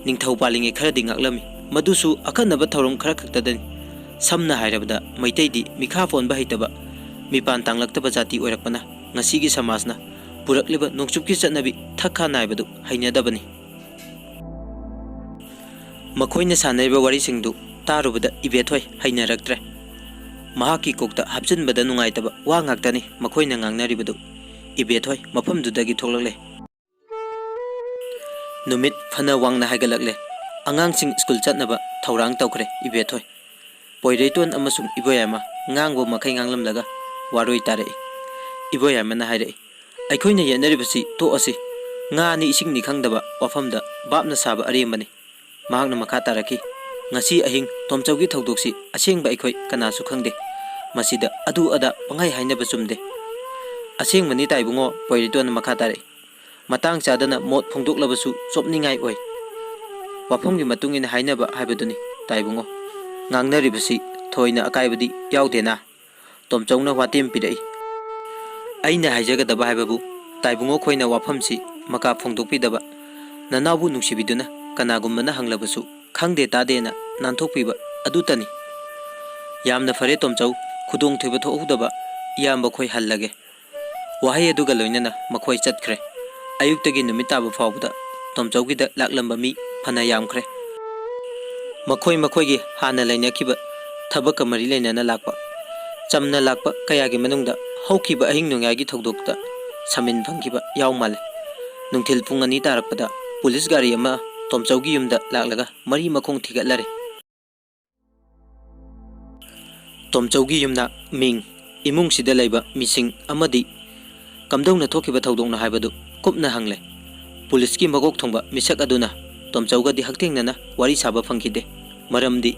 ꯅꯤꯡꯊꯧ ꯄꯥꯜꯂꯤꯉꯩ ꯈꯔꯗꯤ ꯉꯥꯛꯂꯝꯃꯤ, ꯃꯗꯨꯁꯨ ꯑꯀꯟꯅꯕ ꯊꯧꯔꯝ ꯈꯔ ꯈꯛꯇꯗꯅꯤ꯫ ꯁꯝꯅ ꯍꯥꯏꯔꯕꯗ, ꯃꯩꯇꯩꯗꯤ ꯃꯤꯈꯥ ꯄꯣꯟꯕ ꯍꯩꯇꯕ, ꯃꯤꯄꯥꯟ ꯇꯥꯡꯂꯛꯇꯕ ꯖꯥꯇꯤ ꯑꯣꯏꯔꯛꯄꯅ ꯉꯁꯤꯒꯤ ꯁꯃꯥꯖꯅ ꯄꯨꯔꯛꯂꯤꯕ ꯅꯣꯡꯆꯨꯞꯀꯤ ꯆꯠꯅꯕꯤ ꯊꯛ ꯈꯥ ꯅꯥꯏꯕꯗꯨ ꯍꯩꯅꯗꯕꯅꯤ꯫" ꯃꯈꯣꯏꯅ ꯁꯥꯟꯅꯔꯤꯕ ꯋꯥꯔꯤꯁꯤꯡꯗꯨ ꯇꯥꯔꯨꯕꯗ ꯏꯕꯦꯊꯣꯏ ꯍꯩꯅꯔꯛꯇ꯭ꯔꯦ꯫ ꯃꯍꯥꯛꯀꯤ ꯀꯣꯛꯇ ꯍꯥꯞꯆꯤꯟꯕꯗ ꯅꯨꯡꯉꯥꯏꯇꯕ ꯋꯥ ꯉꯥꯛꯇꯅꯤ ꯃꯈꯣꯏꯅ ꯉꯥꯡꯅꯔꯤꯕꯗꯨ꯫ ꯏꯕꯦꯊꯣꯏ ꯃꯐꯝꯗꯨꯗꯒꯤ ꯊꯣꯛꯂꯛꯂꯦ꯫ ꯅꯨꯃꯤꯠ ꯐꯅ ꯋꯥꯡꯅ ꯍꯥꯏꯒꯠꯂꯛꯂꯦ꯫ ꯑꯉꯥꯡꯁꯤꯡ ꯁ꯭ꯀꯨꯜ ꯆꯠꯅꯕ ꯊꯧꯔꯥꯡ ꯇꯧꯈ꯭ꯔꯦ ꯏꯕꯦꯊꯣꯏ꯫ ꯄꯣꯏꯔꯩꯇꯣꯟ ꯑꯃꯁꯨꯡ ꯏꯕꯣꯌꯥꯏꯃ ꯉꯥꯡꯕ ꯃꯈꯩ ꯉꯥꯡꯂꯝꯂꯒ ꯋꯥꯔꯣꯏ ꯇꯥꯔꯛꯏ꯫ ꯏꯕꯣꯌꯥꯏꯃꯅ ꯍꯥꯏꯔꯛꯏ, "ꯑꯩꯈꯣꯏꯅ ꯌꯦꯠꯅꯔꯤꯕꯁꯤ ꯇꯣꯛꯑꯁꯤ꯫ ꯉꯥꯅꯤ ꯏꯁꯤꯡꯅꯤ ꯈꯪꯗꯕ ꯋꯥꯐꯝꯗ ꯚꯥꯞꯅ ꯁꯥꯕ ꯑꯔꯦꯝꯕꯅꯤ꯫" ꯃꯍꯥꯛꯅ ꯃꯈꯥ ꯇꯥꯔꯛꯈꯤ, "ꯉꯁꯤ ꯑꯍꯤꯡ ꯇꯣꯝꯆꯧꯒꯤ ꯊꯧꯗꯣꯛꯁꯤ ꯑꯁꯦꯡꯕ ꯑꯩꯈꯣꯏ ꯀꯅꯥꯁꯨ ꯈꯪꯗꯦ꯫ ꯃꯁꯤꯗ ꯑꯗꯨ ꯑꯗꯥ ꯄꯪꯍꯥꯏ ꯍꯥꯏꯅꯕ ꯆꯨꯝꯗꯦ꯫ ꯑꯁꯦꯡꯕꯅꯤ ꯇꯥꯏꯕꯨꯡꯉꯣ", ꯄꯣꯏꯔꯩꯇꯣꯟꯅ ꯃꯈꯥ ꯇꯥꯔꯛꯏ꯫ "ꯃꯇꯥꯡ ꯆꯥꯗꯅ ꯃꯣꯠ ꯐꯣꯡꯗꯣꯛꯂꯕꯁꯨ ꯆꯣꯞꯅꯤꯡꯉꯥꯏ ꯑꯣꯏ꯫ ꯋꯥꯐꯝꯒꯤ ꯃꯇꯨꯡ ꯏꯟꯅ ꯍꯥꯏꯅꯕ ꯍꯥꯏꯕꯗꯨꯅꯤ ꯇꯥꯏꯕꯨꯡꯉꯣ꯫ ꯉꯥꯡꯅꯔꯤꯕꯁꯤ ꯊꯣꯏꯅ ꯑꯀꯥꯏꯕꯗꯤ ꯌꯥꯎꯗꯦꯅ?" ꯇꯣꯝꯆꯧꯅ ꯋꯥꯇꯦꯝ ꯄꯤꯔꯛꯏ꯫ "ꯑꯩꯅ ꯍꯥꯏꯖꯒꯗꯕ ꯍꯥꯏꯕꯕꯨ, ꯇꯥꯏꯕꯨꯡꯉꯣ ꯈꯣꯏꯅ ꯋꯥꯐꯝꯁꯤ ꯃꯀꯥ ꯐꯣꯡꯗꯣꯛꯄꯤꯗꯕ, ꯅꯅꯥꯎꯕꯨ ꯅꯨꯡꯁꯤꯕꯤꯗꯨꯅ ꯀꯅꯥꯒꯨꯝꯕꯅ ꯍꯪꯂꯕꯁꯨ ꯈꯪꯗꯦ ꯇꯥꯗꯦꯅ ꯅꯥꯟꯊꯣꯛꯄꯤꯕ ꯑꯗꯨꯇꯅꯤ꯫" "ꯌꯥꯝꯅ ꯐꯔꯦ ꯇꯣꯝꯆꯧ, ꯈꯨꯗꯣꯡꯊꯤꯕ ꯊꯣꯛꯍꯧꯗꯕ ꯏꯌꯥꯝꯕ ꯈꯣꯏ ꯍꯜꯂꯒꯦ꯫" ꯋꯥꯍꯩ ꯑꯗꯨꯒ ꯂꯣꯏꯅꯅ ꯃꯈꯣꯏ ꯆꯠꯈ꯭ꯔꯦ꯫ ꯑꯌꯨꯛꯇꯒꯤ ꯅꯨꯃꯤꯠ ꯇꯥꯕ ꯐꯥꯎꯕꯗ ꯇꯣꯝꯆꯧꯒꯤꯗ ꯂꯥꯛꯂꯝꯕ ꯃꯤ ꯐꯅ ꯌꯥꯝꯈ꯭ꯔꯦ꯫ ꯃꯈꯣꯏ ꯃꯈꯣꯏꯒꯤ ꯍꯥꯟꯅ ꯂꯩꯅꯈꯤꯕ ꯊꯕꯛꯀ ꯃꯔꯤ ꯂꯩꯅꯅ ꯂꯥꯛꯄ, ꯆꯝꯅ ꯂꯥꯛꯄ ꯀꯌꯥꯒꯤ ꯃꯅꯨꯡꯗ ꯍꯧꯈꯤꯕ ꯑꯍꯤꯡ ꯅꯣꯡꯌꯥꯏꯒꯤ ꯊꯧꯗꯣꯛꯇ ꯁꯃꯤꯟ ꯐꯪꯈꯤꯕ ꯌꯥꯎ ꯃꯥꯜꯂꯦ꯫ ꯅꯨꯡꯊꯤꯜ ꯄꯨꯡ ꯑꯅꯤ ꯇꯥꯔꯛꯄꯗ ꯄꯨꯂꯤꯁ ꯒꯥꯔꯤ ꯑꯃ ꯇꯣꯝꯆꯧꯒꯤ ꯌꯨꯝꯗ ꯂꯥꯛꯂꯒ ꯃꯔꯤ ꯃꯈꯣꯡ ꯊꯤꯒꯠꯂꯔꯦ꯫ ꯇꯣꯝꯆꯧꯒꯤ ꯌꯨꯝꯅꯥꯛ, ꯃꯤꯡ, ꯏꯃꯨꯡꯁꯤꯗ ꯂꯩꯕ ꯃꯤꯁꯤꯡ ꯑꯃꯗꯤ ꯀꯝꯗꯧꯅ ꯊꯣꯛꯈꯤꯕ ꯊꯧꯗꯣꯛꯅꯣ ꯍꯥꯏꯕꯗꯨ ꯀꯨꯞꯅ ꯍꯪꯂꯦ꯫ ꯄꯨꯂꯤꯁꯀꯤ ꯃꯀꯣꯛ ꯊꯣꯡꯕ ꯃꯤꯁꯛ ꯑꯗꯨꯅ ꯇꯣꯝꯆꯧꯒꯗꯤ ꯍꯛꯊꯦꯡꯅꯅ ꯋꯥꯔꯤ ꯁꯥꯕ ꯐꯪꯈꯤꯗꯦ꯫ ꯃꯔꯝꯗꯤ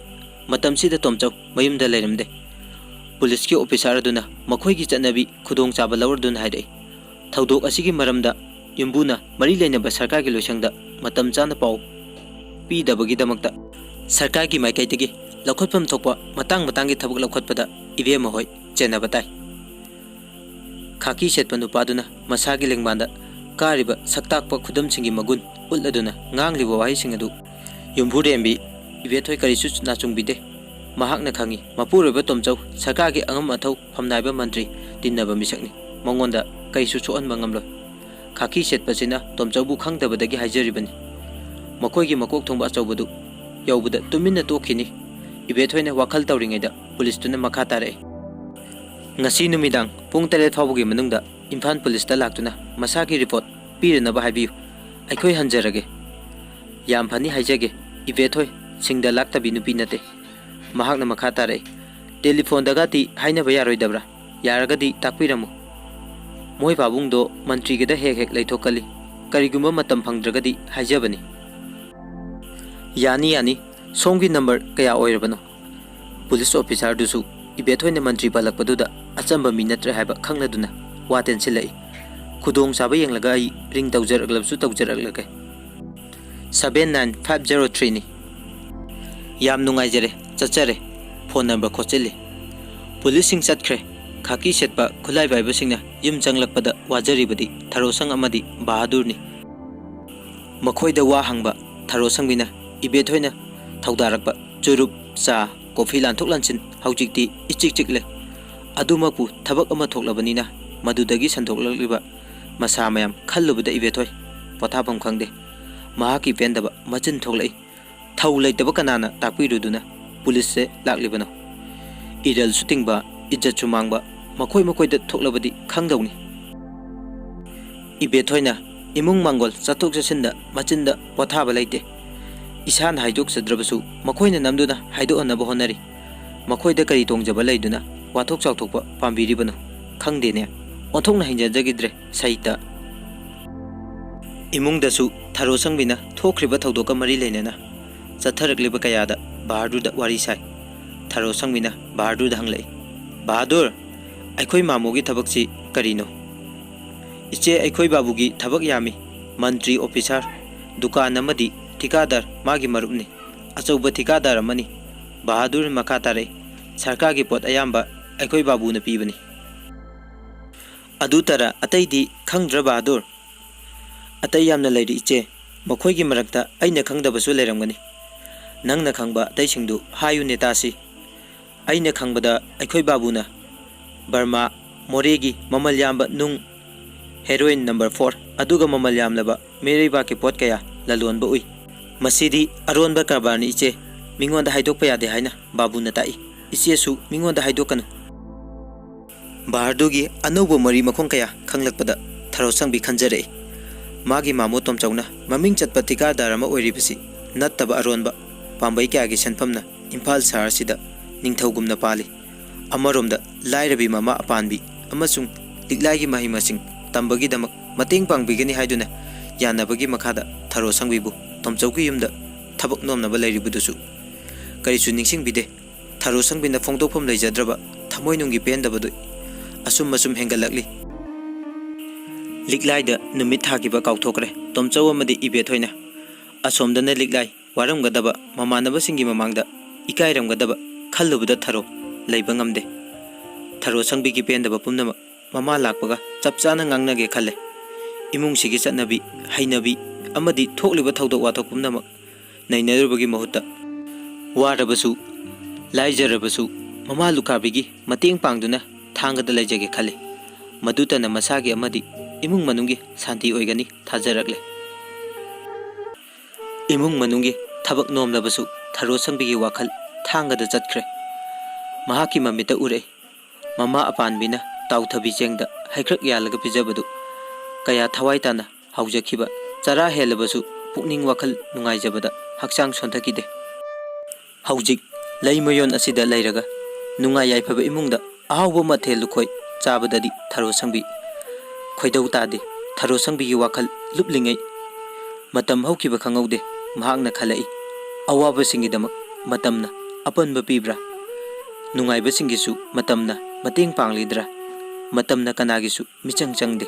ꯃꯇꯝꯁꯤꯗ ꯇꯣꯝꯆꯧ ꯃꯌꯨꯝꯗ ꯂꯩꯔꯝꯗꯦ꯫ ꯄꯨꯂꯤꯁꯀꯤ ꯑꯣꯐꯤꯁꯥꯔ ꯑꯗꯨꯅ ꯃꯈꯣꯏꯒꯤ ꯆꯠꯅꯕꯤ ꯈꯨꯗꯣꯡꯆꯥꯕ ꯂꯧꯔꯗꯨꯅ ꯍꯥꯏꯔꯛꯏ꯫ ꯊꯧꯗꯣꯛ ꯑꯁꯤꯒꯤ ꯃꯔꯝꯗ ꯌꯨꯝꯕꯨꯅ ꯃꯔꯤ ꯂꯩꯅꯕ ꯁꯔꯀꯥꯔꯒꯤ ꯂꯣꯏꯁꯪꯗ ꯃꯇꯝ ꯆꯥꯅ ꯄꯥꯎ ꯄꯤꯗꯕꯒꯤꯗꯃꯛꯇ ꯁꯔꯀꯥꯔꯒꯤ ꯃꯥꯏꯀꯩꯗꯒꯤ ꯂꯧꯈꯠꯐꯝ ꯊꯣꯛꯄ ꯃꯇꯥꯡ ꯃꯇꯥꯡꯒꯤ ꯊꯕꯛ ꯂꯧꯈꯠꯄꯗ ꯏꯕꯦꯝꯃ ꯍꯣꯏ ꯆꯦꯟꯅꯕ ꯇꯥꯏ꯫ ꯈꯥꯀꯤ ꯁꯦꯠꯄ ꯅꯨꯄꯥꯗꯨꯅ ꯃꯁꯥꯒꯤ ꯂꯦꯡꯕꯥꯟꯗ ꯀꯥꯔꯤꯕ ꯁꯛꯇꯥꯛꯄ ꯈꯨꯗꯝꯁꯤꯡꯒꯤ ꯃꯒꯨꯟ ꯎꯠꯂꯗꯨꯅ ꯉꯥꯡꯂꯤꯕ ꯋꯥꯍꯩꯁꯤꯡ ꯑꯗꯨ ꯌꯨꯝꯕꯨꯔꯦꯝꯕꯤ ꯏꯕꯦꯊꯣꯏ ꯀꯔꯤꯁꯨ ꯅꯥꯆꯨꯡꯕꯤꯗꯦ꯫ ꯃꯍꯥꯛꯅ ꯈꯪꯏ, ꯃꯄꯨꯔꯣꯏꯕ ꯇꯣꯝꯆꯧ ꯁꯔꯀꯥꯔꯒꯤ ꯑꯉꯝ ꯑꯊꯧ ꯐꯝꯅꯥꯏꯕ ꯃꯟꯇ꯭ꯔꯤ ꯇꯤꯟꯅꯕ ꯃꯤꯁꯛꯅꯤ꯫ ꯃꯉꯣꯟꯗ ꯀꯔꯤꯁꯨ ꯁꯣꯛꯍꯟꯕ ꯉꯝꯂꯣꯏ꯫ ꯈꯥꯀꯤ ꯁꯦꯠꯄꯁꯤꯅ ꯇꯣꯝꯆꯧꯕꯨ ꯈꯪꯗꯕꯗꯒꯤ ꯍꯥꯏꯖꯔꯤꯕꯅꯤ꯫ ꯃꯈꯣꯏꯒꯤ ꯃꯀꯣꯛ ꯊꯣꯡꯕ ꯑꯆꯧꯕꯗꯨ ꯌꯧꯕꯗ ꯇꯨꯃꯤꯟꯅ ꯇꯣꯛꯈꯤꯅꯤ꯫ ꯏꯕꯦꯊꯣꯏꯅ ꯋꯥꯈꯜ ꯇꯧꯔꯤꯉꯩꯗ ꯄꯨꯂꯤꯁꯇꯨꯅ ꯃꯈꯥ ꯇꯥꯔꯛꯏ, "ꯉꯁꯤ ꯅꯨꯃꯤꯗꯥꯡ ꯄꯨꯡ ꯇꯔꯦꯠ ꯐꯥꯎꯕꯒꯤ ꯃꯅꯨꯡꯗ ꯏꯝꯐꯥꯜ ꯄꯨꯂꯤꯁꯇ ꯂꯥꯛꯇꯨꯅ ꯃꯁꯥꯒꯤ ꯔꯤꯄꯣꯔꯠ ꯄꯤꯔꯅꯕ ꯍꯥꯏꯕꯤꯌꯨ꯫ ꯑꯩꯈꯣꯏ ꯍꯟꯖꯔꯒꯦ꯫ ꯌꯥꯝ ꯐꯅꯤ ꯍꯥꯏꯖꯒꯦ, ꯏꯕꯦꯊꯣꯏ ꯁꯤꯡꯗ ꯂꯥꯛꯇꯕꯤ ꯅꯨꯄꯤ ꯅꯠꯇꯦ꯫" ꯃꯍꯥꯛꯅ ꯃꯈꯥ ꯇꯥꯔꯛꯏ, "ꯇꯦꯂꯤꯐꯣꯟꯗꯒꯗꯤ ꯍꯥꯏꯅꯕ ꯌꯥꯔꯣꯏꯗꯕ꯭ꯔꯥ? ꯌꯥꯔꯒꯗꯤ ꯇꯥꯛꯄꯤꯔꯝꯃꯨ꯫ ꯃꯣꯏ ꯄꯥꯕꯨꯡꯗꯣ ꯃꯟꯇ꯭ꯔꯤꯒꯤꯗ ꯍꯦꯛ ꯍꯦꯛ ꯂꯩꯊꯣꯛꯀꯜꯂꯤ꯫ ꯀꯔꯤꯒꯨꯝꯕ ꯃꯇꯝ ꯐꯪꯗ꯭ꯔꯒꯗꯤ ꯍꯥꯏꯖꯕꯅꯤ꯫" "ꯌꯥꯅꯤ, ꯌꯥꯅꯤ꯫ ꯁꯣꯝꯒꯤ ꯅꯝꯕꯔ ꯀꯌꯥ ꯑꯣꯏꯔꯕꯅꯣ?" ꯄꯨꯂꯤꯁ ꯑꯣꯐꯤꯁꯥꯔꯗꯨꯁꯨ ꯏꯕꯦꯊꯣꯏꯅ ꯃꯟꯇ꯭ꯔꯤ ꯄꯜꯂꯛꯄꯗꯨꯗ ꯑꯆꯝꯕ ꯃꯤ ꯅꯠꯇ꯭ꯔꯦ ꯍꯥꯏꯕ ꯈꯪꯂꯗꯨꯅ ꯋꯥ ꯇꯦꯟꯁꯤꯜꯂꯛꯏ꯫ "ꯈꯨꯗꯣꯡꯆꯥꯕ ꯌꯦꯡꯂꯒ ꯑꯩ ꯔꯤꯡ ꯇꯧꯖꯔꯛꯂꯕꯁꯨ ꯇꯧꯖꯔꯛꯂꯒꯦ꯫ ꯁꯚꯦꯟ ꯅꯥꯏꯟ ꯐꯥꯏꯚ ꯖꯦꯔꯣ ꯊ꯭ꯔꯤꯅꯤ꯫ ꯌꯥꯝ ꯅꯨꯡꯉꯥꯏꯖꯔꯦ, ꯆꯠꯆꯔꯦ꯫" Phone number ꯈꯣꯠꯆꯤꯜꯂꯤ꯫ ꯄꯨꯂꯤꯁꯁꯤꯡ ꯆꯠꯈ꯭ꯔꯦ꯫ ꯈꯥꯀꯤ ꯁꯦꯠꯄ ꯈꯨꯠꯂꯥꯏ ꯄꯥꯏꯕꯁꯤꯡꯅ ꯌꯨꯝ ꯆꯪꯂꯛꯄꯗ ꯋꯥꯖꯔꯤꯕꯗꯤ ꯊꯔꯣꯁꯪ ꯑꯃꯗꯤ ꯕꯍꯥꯗꯨꯔꯅꯤ꯫ ꯃꯈꯣꯏꯗ ꯋꯥ ꯍꯪꯕ ꯊꯔꯣꯁꯪꯕꯤꯅ ꯏꯕꯦꯊꯣꯏꯅ ꯊꯧꯗꯥꯔꯛꯄ ꯆꯨꯔꯨꯞ, ꯆꯥ, ꯀꯣꯐꯤ ꯂꯥꯟꯊꯣꯛ ꯂꯥꯟꯁꯤꯟ ꯍꯧꯖꯤꯛꯇꯤ ꯏꯆꯤꯛ ꯆꯤꯛꯂꯦ꯫ ꯑꯗꯨꯃꯛꯄꯨ ꯊꯕꯛ ꯑꯃ ꯊꯣꯛꯂꯕꯅꯤꯅ ꯃꯗꯨꯗꯒꯤ ꯁꯟꯗꯣꯛꯂꯛꯂꯤꯕ ꯃꯁꯥ ꯃꯌꯥꯝ ꯈꯜꯂꯨꯕꯗ ꯏꯕꯦꯊꯣꯏ ꯄꯣꯊꯥꯐꯝ ꯈꯪꯗꯦ꯫ ꯃꯍꯥꯛꯀꯤ ꯄꯦꯟꯗꯕ ꯃꯆꯤꯟ ꯊꯣꯛꯂꯛꯏ꯫ ꯊꯧ ꯂꯩꯇꯕ ꯀꯅꯥꯅ ꯇꯥꯛꯄꯤꯔꯨꯗꯨꯅ ꯄꯨꯂꯤꯁꯁꯦ ꯂꯥꯛꯂꯤꯕꯅꯣ? ꯏꯔꯜꯁꯨ ꯇꯤꯡꯕ, ꯏꯖꯠꯁꯨ ꯃꯥꯡꯕ, ꯃꯈꯣꯏ ꯃꯈꯣꯏꯗ ꯊꯣꯛꯂꯕꯗꯤ ꯈꯪꯗꯧꯅꯤ꯫ ꯏꯕꯦꯊꯣꯏꯅ ꯏꯃꯨꯡ ꯃꯪꯒꯣꯜ ꯆꯠꯊꯣꯛ ꯆꯠꯁꯤꯟꯗ ꯃꯆꯤꯟꯗ ꯄꯣꯊꯥꯕ ꯂꯩꯇꯦ꯫ ꯏꯁꯥꯅ ꯍꯥꯏꯗꯣꯛꯆꯗ꯭ꯔꯕꯁꯨ ꯃꯈꯣꯏꯅ ꯅꯝꯗꯨꯅ ꯍꯥꯏꯗꯣꯛꯍꯟꯅꯕ ꯍꯣꯠꯅꯔꯤ꯫ ꯃꯈꯣꯏꯗ ꯀꯔꯤ ꯇꯣꯡꯖꯕ ꯂꯩꯗꯨꯅ ꯋꯥꯊꯣꯛ ꯆꯥꯎꯊꯣꯛꯄ ꯄꯥꯝꯕꯤꯔꯤꯕꯅꯣ? ꯈꯪꯗꯦꯅꯦ꯫ ꯑꯣꯟꯊꯣꯛꯅ ꯍꯩꯅꯖꯈꯤꯗ꯭ꯔꯦ ꯁꯍꯤꯇ꯫ ꯏꯃꯨꯡꯗꯁꯨ ꯊꯔꯣ ꯁꯪꯕꯤꯅ ꯊꯣꯛꯈ꯭ꯔꯤꯕ ꯊꯧꯗꯣꯛꯀ ꯃꯔꯤ ꯂꯩꯅꯅ ꯆꯠꯊꯔꯛꯂꯤꯕ ꯀꯌꯥꯗ ꯕꯍꯥꯗꯨꯔꯗ ꯋꯥꯔꯤ ꯁꯥꯏ꯫ ꯊꯔꯣ ꯁꯪꯕꯤꯅ ꯕꯍꯥꯗꯨꯔꯗ ꯍꯪꯂꯛꯏ, "ꯕꯍꯥꯗꯨꯔ, ꯑꯩꯈꯣꯏ ꯃꯥꯃꯣꯒꯤ ꯊꯕꯛꯁꯤ ꯀꯔꯤꯅꯣ?" "ꯏꯆꯦ, ꯑꯩꯈꯣꯏ ꯕꯥꯕꯨꯒꯤ ꯊꯕꯛ ꯌꯥꯝꯃꯤ꯫ ꯃꯟꯇ꯭ꯔꯤ, ꯑꯣꯐꯤꯁꯥꯔ, ꯗꯨꯀꯥꯟ ꯑꯃꯗꯤ ꯊꯤꯀꯥꯗꯥꯔ ꯃꯥꯒꯤ ꯃꯔꯨꯞꯅꯤ꯫ ꯑꯆꯧꯕ ꯊꯤꯀꯥꯗꯥꯔ ꯑꯃꯅꯤ꯫" ꯕꯍꯥꯗꯨꯔ ꯃꯈꯥ ꯇꯥꯔꯛꯏ, "ꯁꯔꯀꯥꯔꯒꯤ ꯄꯣꯠ ꯑꯌꯥꯝꯕ ꯑꯩꯈꯣꯏ ꯕꯥꯕꯨꯅ ꯄꯤꯕꯅꯤ꯫" "ꯑꯗꯨꯇꯔꯥ, ꯑꯇꯩꯗꯤ ꯈꯪꯗ꯭ꯔ ꯕꯍꯥꯗꯨꯔ?" "ꯑꯇꯩ ꯌꯥꯝꯅ ꯂꯩꯔꯤ ꯏꯆꯦ꯫ ꯃꯈꯣꯏꯒꯤ ꯃꯔꯛꯇ ꯑꯩꯅ ꯈꯪꯗꯕꯁꯨ ꯂꯩꯔꯝꯒꯅꯤ꯫ ꯅꯪꯅ ꯈꯪꯕ ꯑꯇꯩꯁꯤꯡꯗꯨ ꯍꯥꯏꯌꯨꯅꯦ ꯇꯥꯁꯤ꯫" "ꯑꯩꯅ ꯈꯪꯕꯗ ꯑꯩꯈꯣꯏ ꯕꯥꯕꯨꯅ ꯕꯔꯃꯥ, ꯃꯣꯔꯦꯒꯤ ꯃꯃꯜ ꯌꯥꯝꯕ ꯅꯨꯡ, ꯍꯦꯔꯣꯏꯟ ꯅꯝꯕꯔ ꯐꯣꯔ, ꯑꯗꯨꯒ ꯃꯃꯜ ꯌꯥꯝꯂꯕ ꯃꯤꯔꯩꯕꯥꯛꯀꯤ ꯄꯣꯠ ꯀꯌꯥ ꯂꯂꯣꯟꯕ ꯎꯏ꯫ ꯃꯁꯤꯗꯤ ꯑꯔꯣꯟꯕ ꯀꯔꯕꯥꯔꯅꯤ ꯏꯆꯦ꯫ ꯃꯤꯉꯣꯟꯗ ꯍꯥꯏꯗꯣꯛꯄ ꯌꯥꯗꯦ ꯍꯥꯏꯅ ꯕꯥꯕꯨꯅ ꯇꯥꯛꯏ꯫ ꯏꯆꯦꯁꯨ ꯃꯤꯉꯣꯟꯗ ꯍꯥꯏꯗꯣꯛꯀꯅꯨ꯫" ꯕꯍꯥꯗꯨꯔꯒꯤ ꯑꯅꯧꯕ ꯃꯔꯤ ꯃꯈꯣꯡ ꯀꯌꯥ ꯈꯪꯂꯛꯄꯗ ꯊꯔꯣꯁꯪꯕꯤ ꯈꯟꯖꯔꯛꯏ꯫ ꯃꯥꯒꯤ ꯃꯥꯃꯣ ꯇꯣꯝꯆꯧꯅ ꯃꯃꯤꯡ ꯆꯠꯄ ꯊꯤꯀꯥꯗꯥꯔ ꯑꯃ ꯑꯣꯏꯔꯤꯕꯁꯤ ꯅꯠꯇꯕ ꯑꯔꯣꯟꯕ ꯄꯥꯝꯕꯩ ꯀꯌꯥꯒꯤ ꯁꯦꯟꯐꯝꯅ ꯏꯝꯐꯥꯜ ꯁꯍꯔꯁꯤꯗ ꯅꯤꯡꯊꯧꯒꯨꯝꯅ ꯄꯥꯜꯂꯤ꯫ ꯑꯃꯔꯣꯝꯗ ꯂꯥꯏꯔꯕꯤ ꯃꯃꯥ ꯑꯄꯥꯟꯕꯤ ꯑꯃꯁꯨꯡ ꯂꯤꯛꯂꯥꯏꯒꯤ ꯃꯍꯩ ꯃꯁꯤꯡ ꯇꯝꯕꯒꯤꯗꯃꯛ ꯃꯇꯦꯡ ꯄꯥꯡꯕꯤꯒꯅꯤ ꯍꯥꯏꯗꯨꯅ ꯌꯥꯅꯕꯒꯤ ꯃꯈꯥꯗ ꯊꯔꯣꯁꯪꯕꯤꯕꯨ ꯇꯣꯝꯆꯧꯒꯤ ꯌꯨꯝꯗ ꯊꯕꯛ ꯅꯣꯝꯅꯕ ꯂꯩꯔꯤꯕꯗꯨꯁꯨ ꯀꯔꯤꯁꯨ ꯅꯤꯡꯁꯤꯡꯕꯤꯗꯦ꯫ ꯊꯔꯣꯁꯪꯕꯤꯅ ꯐꯣꯡꯗꯣꯛꯐꯝ ꯂꯩꯖꯗ꯭ꯔꯕ ꯊꯃꯣꯏꯅꯨꯡꯒꯤ ꯄꯦꯟꯗꯕꯗꯨ ꯑꯁꯨꯝ ꯑꯁꯨꯝ ꯍꯦꯟꯒꯠꯂꯛꯂꯤ꯫ ꯂꯤꯛꯂꯥꯏꯗ ꯅꯨꯃꯤꯠ ꯊꯥꯈꯤꯕ ꯀꯥꯎꯊꯣꯛꯈ꯭ꯔꯦ ꯇꯣꯝꯆꯧ ꯑꯃꯗꯤ ꯏꯕꯦꯊꯣꯏꯅ꯫ ꯑꯁꯣꯝꯗꯅ ꯂꯤꯛꯂꯥꯏ ꯋꯥꯔꯝꯒꯗꯕ, ꯃꯃꯥꯟꯅꯕꯁꯤꯡꯒꯤ ꯃꯃꯥꯡꯗ ꯏꯀꯥꯏꯔꯝꯒꯗꯕ ꯈꯜꯂꯨꯕꯗ ꯊꯔꯣ ꯂꯩꯕ ꯉꯝꯗꯦ꯫ ꯊꯔꯣꯁꯪꯕꯤꯒꯤ ꯄꯦꯟꯗꯕ ꯄꯨꯝꯅꯃꯛ ꯃꯃꯥ ꯂꯥꯛꯄꯒ ꯆꯞ ꯆꯥꯅ ꯉꯥꯡꯅꯒꯦ ꯈꯜꯂꯦ꯫ ꯏꯃꯨꯡꯁꯤꯒꯤ ꯆꯠꯅꯕꯤ, ꯍꯩꯅꯕꯤ ꯑꯃꯗꯤ ꯊꯣꯛꯂꯤꯕ ꯊꯧꯗꯣꯛ ꯋꯥꯊꯣꯛ ꯄꯨꯝꯅꯃꯛ ꯅꯩꯅꯔꯨꯕꯒꯤ ꯃꯍꯨꯠꯇ ꯋꯥꯔꯕꯁꯨ, ꯂꯥꯏꯖꯔꯕꯁꯨ ꯃꯃꯥ ꯂꯨꯈꯥꯕꯤꯒꯤ ꯃꯇꯦꯡ ꯄꯥꯡꯗꯨꯅ ꯊꯥꯡꯒꯗ ꯂꯩꯖꯒꯦ ꯈꯜꯂꯤ꯫ ꯃꯗꯨꯇꯅ ꯃꯁꯥꯒꯤ ꯑꯃꯗꯤ ꯏꯃꯨꯡ ꯃꯅꯨꯡꯒꯤ ꯁꯥꯟꯇꯤ ꯑꯣꯏꯒꯅꯤ ꯊꯥꯖꯔꯛꯂꯦ꯫ ꯏꯃꯨꯡ ꯃꯅꯨꯡꯒꯤ ꯊꯕꯛ ꯅꯣꯝꯂꯕꯁꯨ ꯊꯔꯣꯁꯪꯕꯤꯒꯤ ꯋꯥꯈꯜ ꯊꯥꯡꯒꯗ ꯆꯠꯈ꯭ꯔꯦ꯫ ꯃꯍꯥꯛꯀꯤ ꯃꯃꯤꯠꯇ ꯎꯔꯛꯏ꯫ ꯃꯃꯥ ꯑꯄꯥꯟꯕꯤꯅ ꯇꯥꯎꯊꯕꯤ ꯆꯦꯡꯗ ꯍꯩꯀ꯭ꯔꯛ ꯌꯥꯜꯂꯒ ꯄꯤꯖꯕꯗꯨ ꯀꯌꯥ ꯊꯋꯥꯏ ꯇꯥꯅ ꯍꯧꯖꯈꯤꯕ ꯆꯔꯥ ꯍꯦꯜꯂꯕꯁꯨ ꯄꯨꯛꯅꯤꯡ ꯋꯥꯈꯜ ꯅꯨꯡꯉꯥꯏꯖꯕꯗ ꯍꯛꯆꯥꯡ ꯁꯣꯟꯊꯈꯤꯗꯦ꯫ ꯍꯧꯖꯤꯛ ꯂꯩꯃꯌꯣꯟ ꯑꯁꯤꯗ ꯂꯩꯔꯒ ꯅꯨꯡꯉꯥꯏ ꯌꯥꯏꯐꯕ ꯏꯃꯨꯡꯗ ꯑꯍꯥꯎꯕ ꯃꯊꯦꯜ ꯂꯨꯀꯣꯏ ꯆꯥꯕꯗꯗꯤ ꯊꯔꯣ ꯁꯪꯕꯤ ꯈꯣꯏꯗꯧ ꯇꯥꯗꯦ꯫ ꯊꯔꯣ ꯁꯪꯕꯤꯒꯤ ꯋꯥꯈꯜ ꯂꯨꯞꯂꯤꯉꯩ ꯃꯇꯝ ꯍꯧꯈꯤꯕ ꯈꯪꯍꯧꯗꯦ꯫ ꯃꯍꯥꯛꯅ ꯈꯜꯂꯛꯏ, ꯑꯋꯥꯕꯁꯤꯡꯒꯤꯗꯃꯛ ꯃꯇꯝꯅ ꯑꯄꯟꯕ ꯄꯤꯕ꯭ꯔꯥ? ꯅꯨꯡꯉꯥꯏꯕꯁꯤꯡꯒꯤꯁꯨ ꯃꯇꯝꯅ ꯃꯇꯦꯡ ꯄꯥꯡꯂꯤꯗ꯭ꯔꯥ? ꯃꯇꯝꯅ ꯀꯅꯥꯒꯤꯁꯨ ꯃꯤꯆꯪ ꯆꯪꯗꯦ꯫